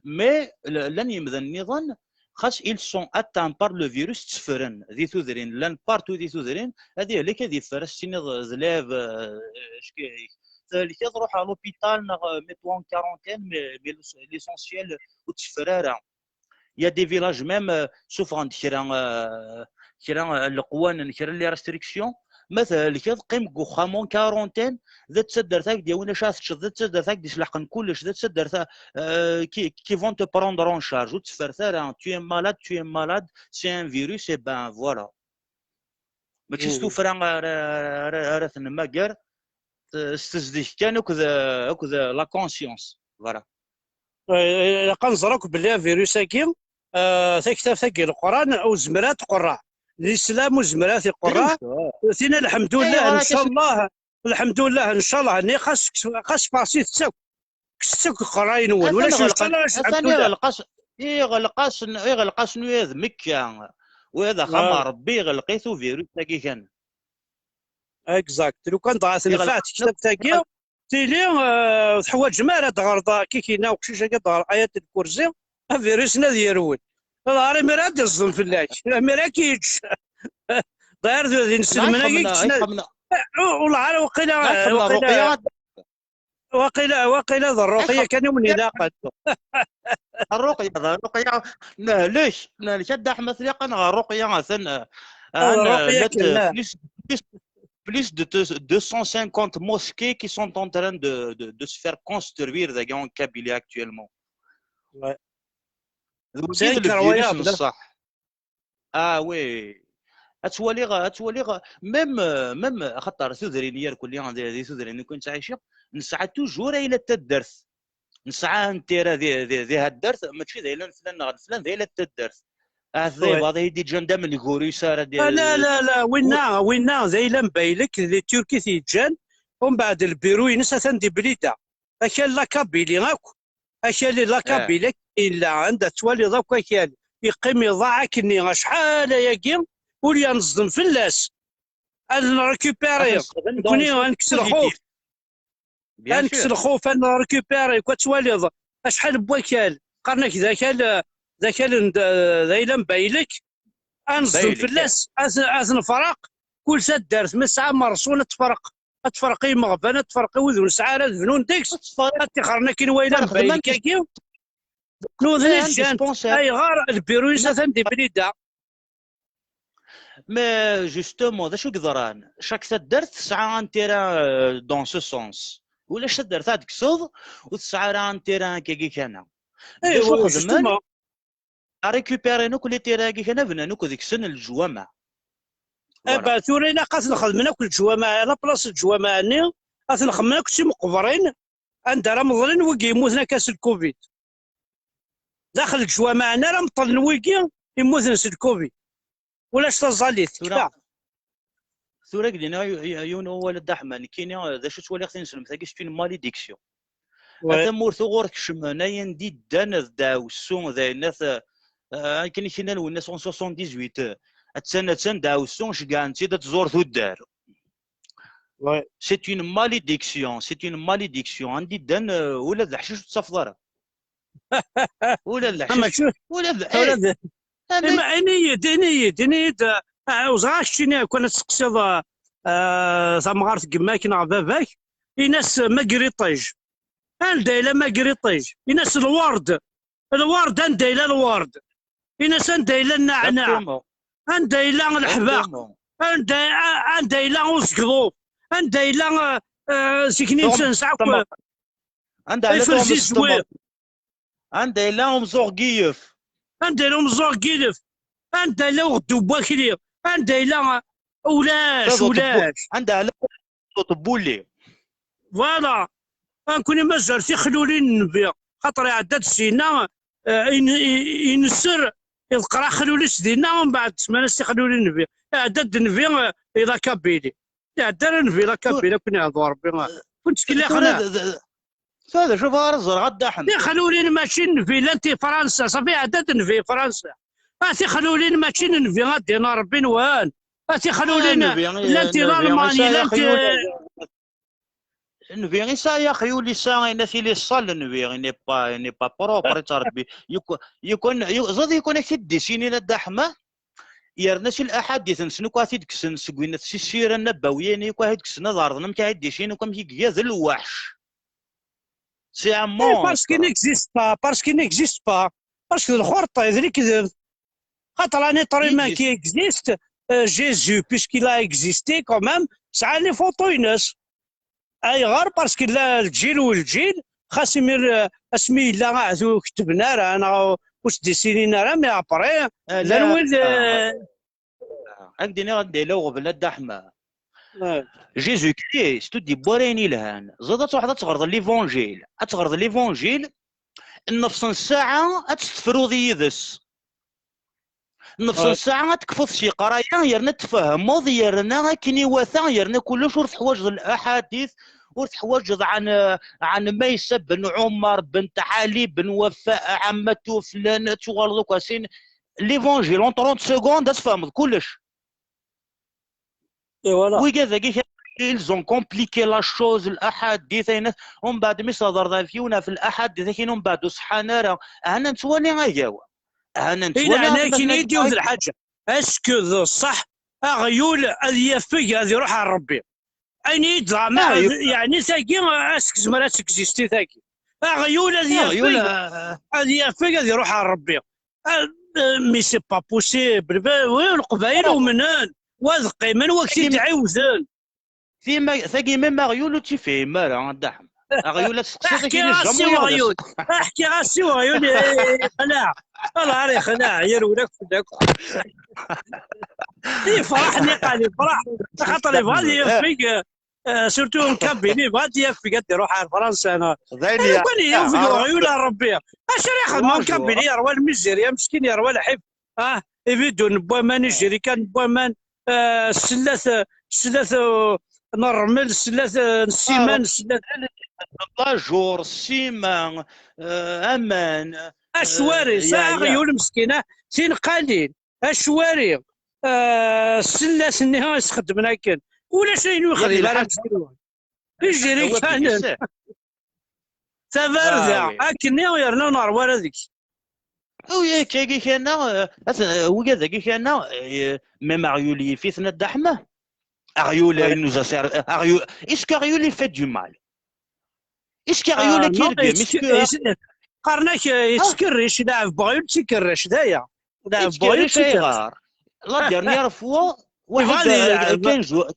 Mais, l-, llan yemdanen nniḍen, xas ils sont atteints par le virus, tteffren di tudrin, llan partout di tudrin, ad yehlek, ad yeffer, ad s-tiniḍ d lɛib, eh, ack-, tehlkeḍ, ruḥ à l'hôpital, neɣ, eh, mets-toi en quarantaine, mais, mais l'essentiel, ur tteffer ara. Il y a des villages même, euh, suffrant kra, euh, kra, euh, leqwanen, kra les restrictions. Ma thelkeḍ, qqim deg uxxam en quarantaine, d taddart ak d-yawin acu ad teččeḍ, d taddart ak d-islḥqen kullec, d taddart, euh, qui, qui vont te prendre en charge. Ur tteffret ara, tu es malade, tu es malade, c'est un virus, et ben voilà. Mačči s tuffra ara, ara, ara, ara tenmager, s tezdeg kan akked, akked la conscience. Voilà. Ilaq ad nẓer akk belli avirus-agi, eh, taktabt-agi n Leqran ur tezmir ad tqerreɛ. Lislam ur tezmir ad t-iqerreɛ. Tina, lḥemdullah, ncallah, lḥemdullah, ncallah, nni xas, xas faṛsit-tt akk. Kkset akk iqerray-nwen, ulac ncallah, lḥemdullah. Iɣelq-asen, iɣelq-asen, iɣelq-asen uya d Mekka, uya d axxam n Rebbi, iɣelq-it uvirus-agi kan. Exact. Lukan dɣa tenfeɛ tektabt-agi, tili, eh, teḥwaǧem ara ad d-ɣreḍ kikina uqcic-agi ad d-ɣreḍ ayat lkurzi, avirus-nni ad yerwel. Ḍher imir ad d-iẓẓem fell-ak, imir ad k-yeǧǧ. Ḍher d inselmen-agi keččen. Ullah ara waqila, waqila, waqila, waqila d rruqya kan i wen-ilaqen. Rruqya, d rruqya. Nehlek, nehlek a Dda Ḥemma, tlaq-aneɣ rruqya, atan, ah, plus, plus, plus de deux cent cinquante mosquées qui sont en train de, de, de se faire construire dagi en Kabylie actuellement. Ouais. D wagi d lvirus n ṣṣeḥ. Ah oui. Ad twaliɣ, ad twaliɣ, même, même, axaṭer tudrin irkelli di, di tudrin i nettɛici, nesɛa toujours ayla n taddart. Nesɛa intérêt di, di, di taddart, mačči d ayla n flan neɣ n flan, d ayla n taddart. Ahat d aybaḍ ay d-iǧǧan d amengur, ur yesɛi ara d-, Ah, la, la, la, winna, winna d ayla n Baylek, di Turquie i t-yeǧǧan, umbeɛd lbiru-ines atan di Blida. Akal la Kabylie akk, akal la Kabylie akk yella, anda twaliḍ akk akal, yeqqim iḍaɛ akkenni, acḥal ayagi, ur yenẓdem fell-as. Ad nrécupéri, nekkni ad nekkes lxuf. Ad nekkes lxuf, ad nrécupéri, ad twaliḍ acḥal n wakal. Qqaren-ak d akal, d akal n d, d ayla n Baylek. Ad neẓdem fell-as, ad, ad nefreq. Kul taddart, ma tesɛa merṣun, ad tefreq. Ad tefreq i imeɣban, ad tefreq i wid ur nesɛi ara ad bnun deg-s. Ad tixren akken wayla n Baylek-agi. Nudni ǧǧan-t. Ayɣer? Lbiru-ines atan di Blida. Mais justement, d acu i yeḍran? Chaque taddart tesɛa un terrain, euh, dans ce sens. Ulac taddart ad d-tekkseḍ ur tesɛi ara un terrain akkagi kan. D acu xedmen? Récupérin akk les terrains-agi kan, bnan akk deg-sen leǧwameɛ. Eh ben, tura ilaq ad ten-xedmen akk leǧwameɛ, à la place n leǧwameɛ-nni, ad ten-xedmen akk d timeqbrin, anda ara meḍlen wigi yemmuten akka s lcovid. Daxel leǧwameɛ-nni ara meṭṭlen wigi yemmuten s lcovid. Ulac taẓallit, Tura- tekfa. Tura, ad k-d-iniɣ yu- yu- yiwen wawal, a Dda Ḥemma. Nekkini, d acu ttwaliɣ tineslemt-agi, c'est une malédiction. A tamurt uɣur kecmen, ayen d-iddan d ddaɛwessu, d ayen at, eh, akken i k-nnan winna soixante-dix-huit, eh, attan, attan ddaɛwessu, ceggɛen-tt-id ad tẓur tuddar. C'est une malédiction, c'est une malédiction. Anda i ddan, eh, ula d leḥcic ur t-tafeḍ ara. Ula d leḥcic, ula d, eh, Ini-yi-d, ini-yi-d, ini-yi-d, eh, ɛawzeɣ-ak keččini, kan ad tseqsiḍ, eh, eh, tamɣart n yemma-k neɣ baba-k, ini-as ma n yiṭij. Anda yella ma n yiṭij? Ini-as lwerd. Lwerd, anda yella lwerd? Ini-as anda yella nneɛneɛ? Anda yella leḥbeq? Anda, a- anda yella uzegḍuf? Anda yella, eh, eh, zik-nni nesɛa akk Anda yella tuɣmest n ttmer? Anda yella umẓuɣ n yilef? Anda yella umẓuɣ n yilef? Anda yella uɣeddu n wakli? Anda yella, ulac, ulac. Anda yella uṭebbuli? Voilà. Nekkni mazal tixlulin n nnbi, xaṭer iɛedda-d syenna, eh, in- i- inesser, iḍeqqer axlul-is dinna, mbeɛd semman-as tixlulin n nnbi. Iɛedda-d nnbi, eh, i la Kabylie. Iɛedda ara nnbi la Kabylie, akken iɛeddu Rebbi. Ur ttkelliɣ. Tura d- d- tura d acu bɣiɣ ara ẓreɣ, a Dda Ḥemma. Tixlulin mačči n nnbi, llant i Fransa, safi iɛedda-d nnbi i Fransa. Ah, tixlulin mačči n nnbi, ad d-iniɣ Rebbi nwen. Ah, tixlulin llant i Lalman, llant i- Nnbi isɛa axyul, isɛa ayen at il est sale, nnbi, il n'est pas, il n'est pas, il n'est pas propre, ittṛebbi. Yukun, yukun, yu- ẓad yukun ak-t-id-ddisinin, a Dda Ḥemma. Yerna si laḥadit-nsen akk ad t-id-kksen seg win, si ssira nnabawiya-nni akk ad t-id-kksen, ad ɛerḍen amek ad t-id-ddisinin akk amek i iga d lweḥc. C'est un monstre. Parce qu'il n'existe pas, parce qu'il n'existe pas, parce que d lxerṭi, d lekdeb. Xaṭer un être humain qui existe, euh, Jésus, puisqu'il a existé quand même, sɛan les photos-ines. Ayɣer? Parce que la lǧil u lǧil, xas imir, euh, asmi yella aɛdu ur ketben ara, neɣ ur s-d-issinin ara, mais après, llan wid, euh, Ad k-d-iniɣ anda yella uɣbel, a Dda Ḥemma. Jésus-Christ ur d-yewwi ara ayen yelhan. Ẓid ad truḥeḍ ad teɣreḍ l'évangile. Ad teɣreḍ l'évangile, nnefṣ n ssaɛa ad tefruḍ yid-s. Nnefṣ n ssaɛa ad tekfuḍ s yeqraya, yerna ad tfehmeḍ, yerna akken iwata, yerna kullec ur teḥwaǧeḍ laḥadit, ur teḥwaǧeḍ ɛan, ɛan Maysa ben Ɛumar, ben Tɛali, ben Wafa, ɛamatu, flan, ad tuɣaleḍ akk asin. L'évangile, en trente secondes, ad tfehmeḍ kullec. Wigad-agi, ils ont compliqué la chose, laḥadit, ayen, umbeɛd mi s-thedreḍ ɣef yiwen ɣef laḥadit, akin umbeɛd ur ṣeḥḥan ara. Hana nettwali agawa. Hana nettwali. Akin i d-yiwet lḥaǧa. Est-ce que d ṣṣeḥ aɣyul ad yafeg ad iruḥ ar Rebbi? Ayen i d-yeḍran, yeɛni tagi, est-ce que tezmer ad tegzisti tagi? Aɣyul ad yafeg, ad yafeg ad iruḥ ar Rebbi. Ah, mais c'est pas possible. Wi Leqbayel umnen, wa ad qqimen, wa k-t-id-ɛiwden. Tagi même aɣyul ur tt-ifhim ara, a Dda Ḥemma. Aɣyul ad teqsiḍ, akin jamais ur yeɣyul. Ḥkiɣ-as i weɣyul, yeqleɛ. Allah ara yexleɛ, yerwel akk fell-ak. Yefreḥ niqal, yefreḥ. Axaṭer yebɣa ad yafeg, eh, surtout en Kabylie, yebɣa ad yafeg ad iruḥ ar Fransa. Neɣ d ayen, eh, ya- kan yafeg weɣyul ar Rebbi. Acu ara yexdem en Kabylie, yerwa lmizirya, meskin, yerwa lḥif. Ah, ibidunen n waman, ijrikan n waman, eh, ssellat, ssellat, eh, n ṛṛmel, ssellat, eh, n ssiman, ssellat. Lajur, ssima, eh, aman. Acwari, eh, sɛiɣ aɣyul meskin, ah, tinqalin, acwari, eh, ssellat-nni i s-xeddmen akken. Ulac ayen ur yexdim ara meskin. Ijrikan. Tabarda, akkenni yerna ur neṛwa ara deg-s. Wi akkagi kana, eh, at-, eh, wigad-agi kana, eh, même aɣyul yif-iten, a Dda Ḥemma. Aɣyul, eh, il nous a servi, aɣyul, est-ce qu'aɣyul il fait du mal? Est-ce qu'aɣyul, ah, akin non, yettkerric, yettkerric, eh, yettkerric, leɛb n weɣyul d tikerrac, d aya. Leɛb n weɣyul d tikerrac. Ayɣer? La dernière fois, waḥed, eh, quinze jours,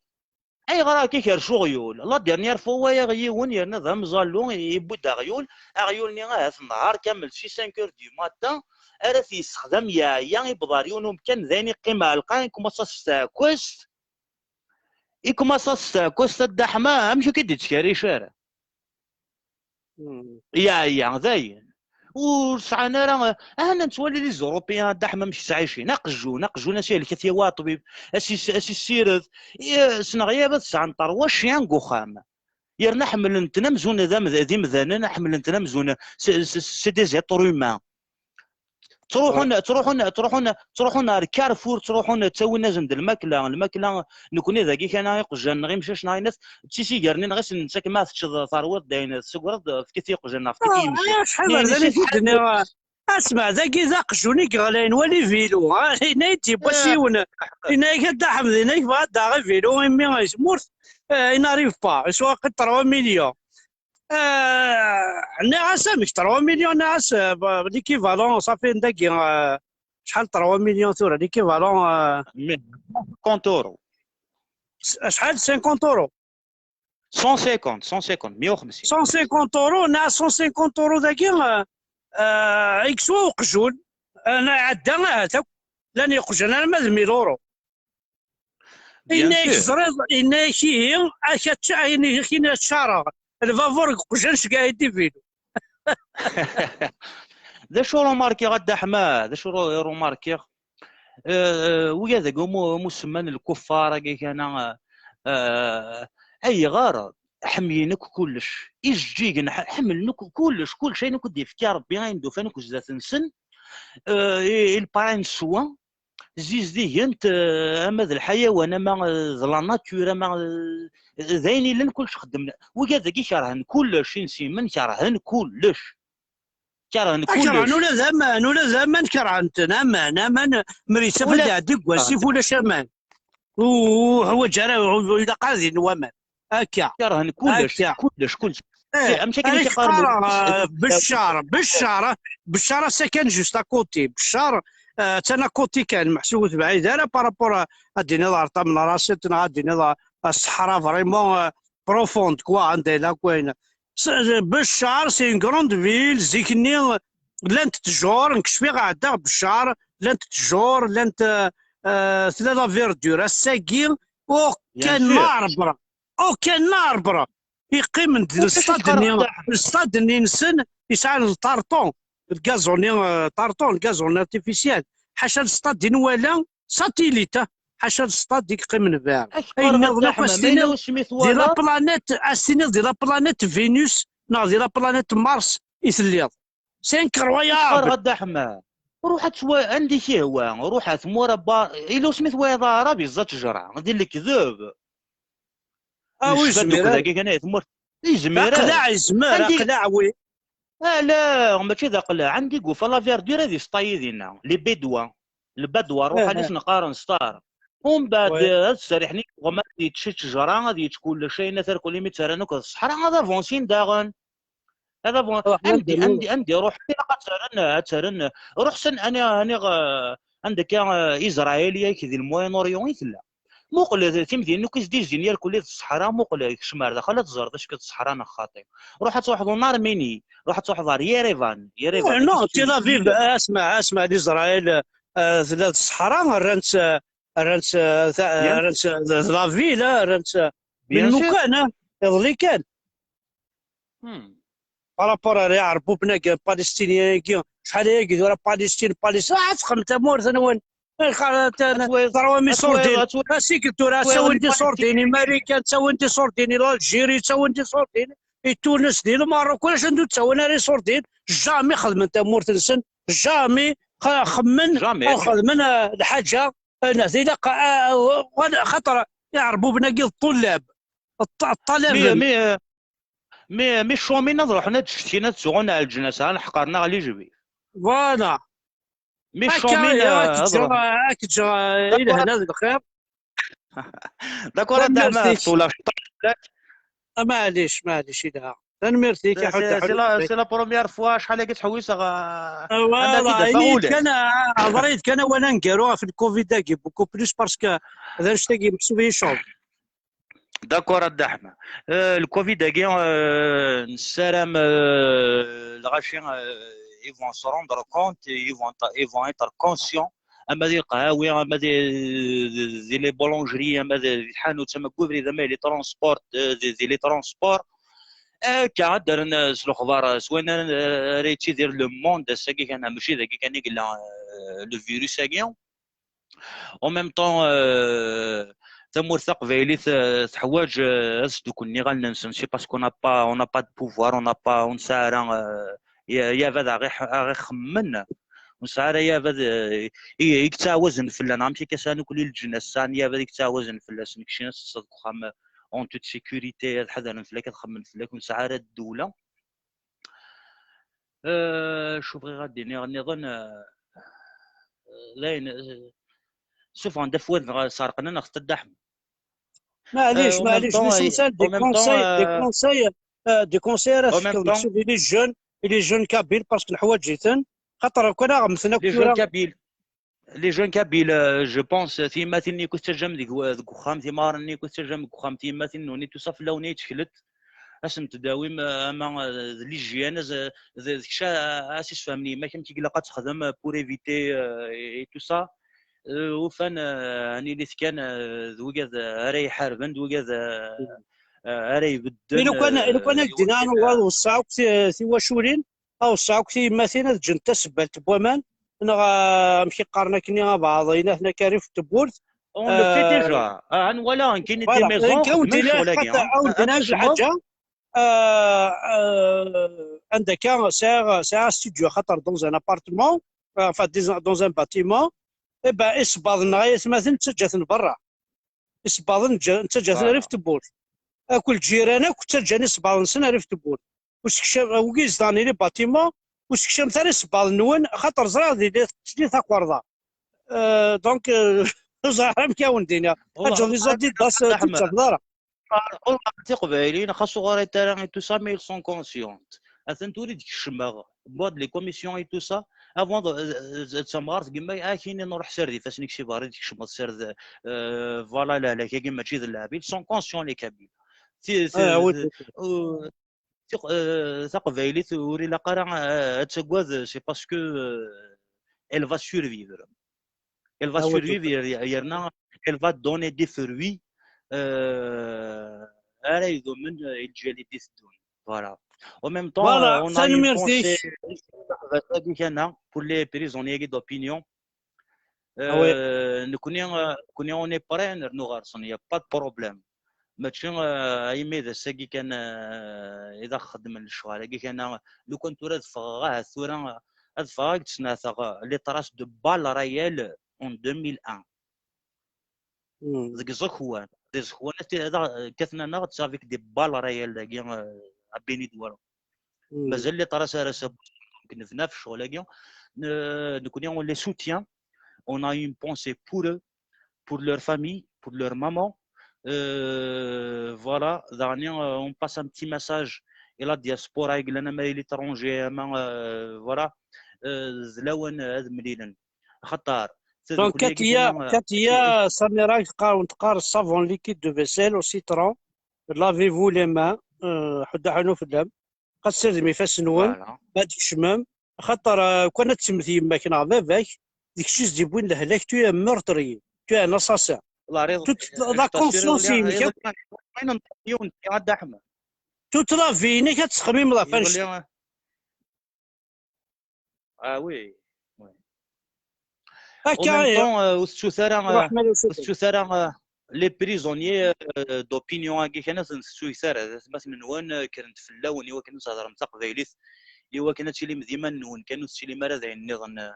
ayɣer akka ikerrec uɣyul? La dernière fois, wayeɣ yiwen yerna d amẓallu, yewwi-d aɣyul. Aɣyul-nni ahat nehhar kamel si cinq heures du matin, ara t-yessexdam, yeɛya, yewweḍ ɣer yiwen umkan, d ayen iqqim ɛelqa, ikumaṣa s tseɛkust, ikumaṣa s tseɛkust, a Dda Ḥemma, amek ur k-id-yettkerric ara? Yeɛya, dayen. ur sɛan ara. Ahna nettwali les Européens, a Dda Ḥemma, amek ttɛicin. Aqjun, aqjun, a s-ihelk, a t-yawi ṭṭbib, a s-is-, a s-issired. I, ssneɣ yab ad sɛan ṭerwa chien deg uxxam. Yerna ḥemmlen-ten amzun d amd-, d imdanen, ḥemmlen-ten amzun c'est, c'est, c'est des êtres humains. Ttruḥun, ttruḥun, ttruḥun, ttruḥun ar Carrefour, ttruḥun, ttawin-asen-d lmakla, lmakla, nekni dagi kan iqjan neɣ imcac neɣ inat, d tisigar-nni neɣ isen-, nettak ma teččeḍ terwiḍ-d ayen tessugreḍ, efk-it i iqjan neɣ efk-it i yimcac. Acḥal d ayen i d-nniɣ. Asma, dagi d aqjun i yeɣlayen, wali vilu, ha? Yenna-yi-d yewwas yiwen, yenna-yak a Dda Ḥmed, yenna-yak bɣa ad d-aɣeɣ vilu, imi ay tmurt, eh, il n'arrive pas, yeswa aqil trois millions. Eh, nniɣ-as amek trois millions, nniɣ-as, eh, l'équivalent, ça fait dagi, eh, acḥal trois millions tura, l'équivalent, eh, cinquante euros. Acḥal, cinquante euros? Cent cinquante, cent cinquante, meyya u xemsin. Cent cinquante euros, nniɣ-as cent cinquante euros dagi, eh, eh, ay yeswa uqjun, eh, ɛedda ahat akk, llan yeqjan arma d mille euros. Yenna-yak teẓriḍ, yenna-yak ihi, ak-, ayen akin ad ččareɣ lbabur deg uqjan, ceggeɛ-iyi-d vilu. D acu rumarkiɣ a Dda Ḥemma? D acu ru-, rumarkiɣ? Eh, wiyaḍ deg umu-, umusemman lkuffar-agi kana, eh, ayɣer ḥemmlen akk kullec? Ijeǧǧigen ḥ-, ḥemmlen akk kullec, kullec ayen akk d-yefka Rebbi, ayen d-ufan akk zdat-nsen, eh, i, i lparin n sswa, zizdigen-t, eh, ama d lḥayawan, ama, eh, d la nature, ama, eh, d ayen illan, kullec xeddmen. Wigad-agi kerhen kullec, insimen kerhen kullec. Kerhen kullec. Kerhen ula d aman, ula d aman kerhen-ten, aman, aman, mer yettaf ad iɛeddi deg wasif ulac aman. Ur ḥwaǧ ara, ur ilaq ara din waman. Akka. Kerhen kullec, akka. Kullec, kullec. Eh, amek akken i k-qqaren, eh, Beccar, Beccar, Beccar ass-a kan juste à côté. Beccar, eh, attan à côté kan, meḥsub ur tebɛid ara par rapport à, ad d-tiniḍ ar Tamenrasit, neɣ ad d-tiniḍ ar, ar ṣṣeḥra vraiment, eh, profonde, quoi, anda yella akk wayen. S-, Beccar, c'est une grande ville, zik-nni llant ttjur, nekk cfiɣ ɛeddaɣ Beccar, llant ttjur, llant, eh, eh, tella la verdure. Ass-agi, aucun arbre, aucun arbre. Yeqqimen-d lstad-nni, lstad-nni-nsen yesɛan lṭarṭon, lgazuni, eh, ṭarṭon, lgazuni artificiel. Ḥaca lstad i nwala, satellite, ḥaca lstad i yeqqimen bɛid. Ayen nniḍen akk ad s-tiniḍ di la planète, ad s-tiniḍ di la planète Vénus neɣ di la planète Mars i telliḍ. C'est incroyable. Qqareɣ a Dda Ḥemma, ruḥ ad twa-, anda i k-ihwa, ruḥ ar tmura ba-, ila usmi twayeḍ aɛrab yeẓẓa ttejra, di lekdeb. Ah, ur yezmir ara. Dagi kan ay tmurt. Yezmir ara. Aqlaɛ yezmer, aqlaɛ wi. Ala, mačči d aqlaɛ, anda i yufa la verdure ad yesṭayi dinna, les Bédouins. Lbadwa, ruḥ ad sen-qqaren star. Umbeɛd, eh, ad serriḥen i weɣma ad yečč ttejra, ad yečč kullec, ayen terkul imi ttarran akk d ṣṣeḥra, ad avansin daɣen. Ad avan-, andi, andi, andi ruḥ, ilaq ad ttarran, ad ttarran. Ruḥ sen, ani, ani, eh, anda akka, eh, Israël, yak di le Moyen-Orient i tella. Muqel, eh, timdinin akk i s-d-izzin yarkul d ṣṣeḥra, muqel, eh, kcem ar daxel ad teẓreḍ acu d ṣṣeḥra neɣ xaṭi. Ruḥ ad truḥeḍ en Arménie, ruḥ ad truḥeḍ ar Yerevan, Yerevan. Eh, non, Tel Aviv, asma, asma, l'Israël, eh, tella d ṣṣeḥra, rran-tt, eh, rran-tt, eh, ta-, rran-tt, eh, d, d la ville, eh, rran-tt, eh, melmukan, eh, iḍelli kan. Hmm. Par rapport ar Iɛerbuben-agi, Palestiniens-agi, acḥal ayagi tura Palestine, Palestine, ah, ad texdem tamurt-nwen. Terwam iṣurdiyen. Asik tura, ttawin-d iṣurdiyen i Marikan, ttawin-d iṣurdiyen i l'Algérie, ttawin-d iṣurdiyen i Tunes, di Lmerruk, ulac anda ur ttawin ara iṣurdiyen. Jamais xedmen tamurt-nsen, jamais xa-, xemmen, jamais, aw xedmen, eh, lḥaǧa, eh, ilaq, eh, xaṭer Iɛerbuben-agi d ṭṭullab. Ṭ-, ṭṭalaben. Mi, mi, mi, mi ccumin ad ruḥen ad ttcetkin, ad ttuɣun ar leǧnas, ha, leḥqer neɣ lijbir. Voilà. Mi ccumin, eh, ad ruḥen. Ad k-ǧǧeɣ, eh, i lehna d lxir. D'accord, a Dda Ḥemma, ṭṭula. Ah, maɛlic, maɛlic, ilha. Tanemmirt-ik, a Ḥudd. C'est la, c'est la première fois, acḥal agi ttḥewwiseɣ, eh, voilà, ini-d kan, eh, hḍer-iyi-d kan awal aneggaru ɣef le covid-agi, beaucoup plus, parce que d annect-agi meḥsub i yecɣel. D'accord, a Dda Ḥemma. Euh, le covid-agi, euh, nessaram, euh, lɣaci, euh, ils vont se rendre compte, ils vont, ils vont être conscients. Ama di lqahawi, ama di, di, di les boulangeries, ama di, di tḥanut, ama deg ubrid, ama di les transports, euh, di, di les transports. Akka ad d-rren, eh, s lexbar, eh, s wayen ara, eh, ara yettidir le monde ass-agi kan, mačči dagi kan i yella, eh, le virus-agi. En même temps, eh, tamurt taqbaylit, eh, teḥwaǧ, eh, ad sduklen iɣallen-nsen. C'est parce qu'on n'a pas, on n'a pas de pouvoir, on n'a pas, ur nesɛi ara, eh, ya-, yabad aɣ-ix-, aɣ-ixemmen. Ur nesɛi ara yabad, eh, i, i yettɛawazen fell-aneɣ. Amek akka sɛan akk leǧnas, sɛan yabad i yettɛawazen fell-asen. Keččini ad teṭṭseḍ deg uxxam, eh, en toute sécurité, ad ḥadren fell-ak, ad xemmen fell-ak, ur nesɛi ara ddewla. Eh, acu bɣiɣ ad d-iniɣ nniḍen, eh, d ayen, eh, sufɣen-d afwad neɣ serqen-aneɣ-t Dda Ḥemmu. Maɛlic, euh, maɛlic, l'essentiel des conseils, des conseils, euh, des conseils ara tefkeḍ sur les jeunes, les jeunes kabyles, parce que neḥwaǧ-iten, xaṭer kan aɣ-mmten akk tura. Les jeunes kabyles, euh, je pense, tiyemmatin-nni akk tettaǧǧam deg, deg uxxam, timɣarin-nni akk tettaǧǧam deg uxxam, tiyemmatin-nwen i tusa fell-awen ay tteklet, ad sen-tdawim, euh, ama, euh, d l'hygiène, d, d kečč a, a s-isfehmen yemma-k amek i ilaq ad texdem, euh, pour éviter, euh, et, et tout ça. Euh, ufan, euh, ad nilit kan, euh, d wigad, euh, ara iḥarben, d wigad, euh, euh, ara ibedden. I lukan, i lukan ad d-iniɣ ad nweṣṣa akk ti-, tiwaculin, ad weṣṣa akk tiyemmatin ad ǧǧent tasebbalt n waman, neɣ, euh, amek i qqaren akkenni, abeɛḍ, in-aten akka rrif n tewwurt. On le fait déjà. Ah, ad nwala, nekkini des maisons, xedmen ccɣel-agi, ah, ad tkecmeḍ. Euh, euh, anda akka sɛiɣ, sɛiɣ studio, xaṭer dans un appartement, euh, enfin, dans, dans un bâtiment, eh ben, isebbaḍen-nneɣ ay atmaten, ttaǧǧa-ten berra. Isebbaḍen ǧǧa-, ttaǧǧa-ten rrif tewwurt. Akk lǧiran akk ttaǧǧan isebbaḍen-nsen rrif tewwurt. Ur sekcam, wigi yezdeɣen i les bâtiments, ur sekcamet ara isebbaḍen-nwen, xaṭer ẓriɣ di, di, di takerḍa. Euh, donc, euh, ur ẓriɣ ara amek awen-d-iniɣ. Ad ǧǧeɣ les adidas, euh, ur tt-tafeḍ ara. Ur ɣer tiqbayliyin, xas ur ɣrint ara et tout ça, mais ils sont conscients. Atan tura i d-kecmeɣ, wwiɣ-d les commissions et tout ça, avant d, d, d tamɣart, gma, akini nruḥ sard ifassen-ik si berra, i d-kecmeḍ sard, euh, voilà, lehlak-agi mačči d lɛeb. Ils sont conscients, les Kabyles. Ti-, ti-, euh, tiq-, euh, taqbaylit ur ilaq ara, euh, ad tagad, c'est parce que, euh, elle va survivre. Elle va survivre, yer-, yerna elle va donner des fruits, euh, ara idumen, euh, i lǧil i d-iteddun. Voilà. En même temps, euh, on a une pensée pour les prisonniers d'opinion. Euh, nekni, euh, nekni, on est prêt ad nernu ɣer-sen, il y a pas de problème. Mačči, euh, imi d ass-agi kan, euh, i d aɣ-xeddmen lecɣal-agi kan, euh, lukan tura ad ffɣeɣ, ahat tura, euh, ad ffɣeɣ ad d-sneɛteɣ, euh, les traces de balles réelles en deux mille un. Deg iẓekwan, deg iẓekwan, ad, ad, kkaten-aneɣ-d avec des balles réelles dagi, euh, à Béni-Douala. Mazal les traces ar ass-a, donc nebna ɣef ccɣel-agi. Ne-, nekni, on les soutient, on a une pensée pour eux, pour leur famille, pour leur maman. Euh, voilà, daɣen, euh, on passe un petit message i la diaspora i yellan ama à l'étranger, ama, euh, voilà, euh, d lawan, euh, ad mlilen. Axaṭer donc, Katia, euh, Katia, Samira, teqqar, teqqar savon liquide de vaisselle au citron, lavez-vous les mains, euh, ḥuddu ḥunnu fell-am. Ad tessirdem ifassen-nwen, ma d-tkecmem, axaṭer, euh, kan ad temmet yemma-k neɣ baba-k, d kečč i s-d-yewwin lehlak, tu es un meurtrier, tu es un assassin. Toute la conscience-inek akk, toute la vie-inek ad tettxemmimeḍ ɣef annect-a. Ah oui. Akka, en même temps, euh, ur tettut ara, euh, ur tettut ara, euh, les prisonniers, euh, d'opinion-agi kan, ur ten-tettut ara, d atmaten-nwen, euh, kkren-d fell-awen i wakken ad thedrem taqbaylit, i wakken ad tilim d iman-nwen kan, ur tettilim ara d ayen nniḍen, euh,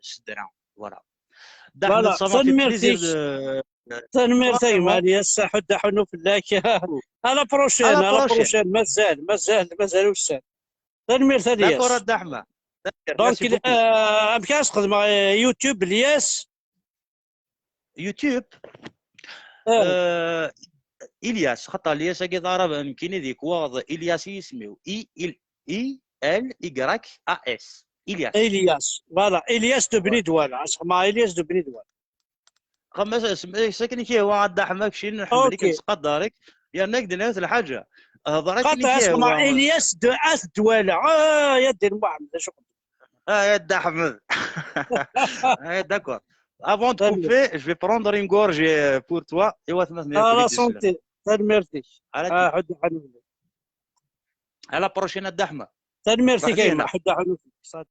s ddra. Voilà. Voilà, tanemmirt-ik. Tanemmirt a gma Lyas, ḥuddu ḥunnu fell-ak. À la prochaine, à la prochaine. Mazal, mazal, mazal ussan. Tanemmirt a Lyas. D'accord a Dda Ḥemmu. Donc, euh, amek ara sxedmeɣ, euh, YouTube, Lyas? YouTube? Euh, Ilyas, xaṭer Lyas-agi d aɛrab, nekkini di kwaɣeḍ, Ilyas i yisem-iw. I, I, I L Y A S. Ilyas. Ilyas, voilà. Ilyas de Beni Douala. Ad sxedmeɣ Ilyas de Beni Douala. Xemma s-, s-, sakin i k-yehwa a Dda Ḥemmu, keččini nḥemmel-ik, nettqadar-ik, yerna ak-d-nniɣ lḥaǧa. Hḍer akken i k-yehwa. Ilyas de At Dwala. Ah, ya Dda Ḥemmu, d acu? Ah, ya Dda Ḥemmu. Ah, d'accord. Avant de couper, je vais prendre une gorgée, euh, pour toi. Et à la santé. Tanemmirt-ik. Ah, ḥuddu ḥunnu. À la prochaine a Dda Ḥmed. Tanemmirt-ik a Baɛdina. Yemma, ḥedd aḥuluf.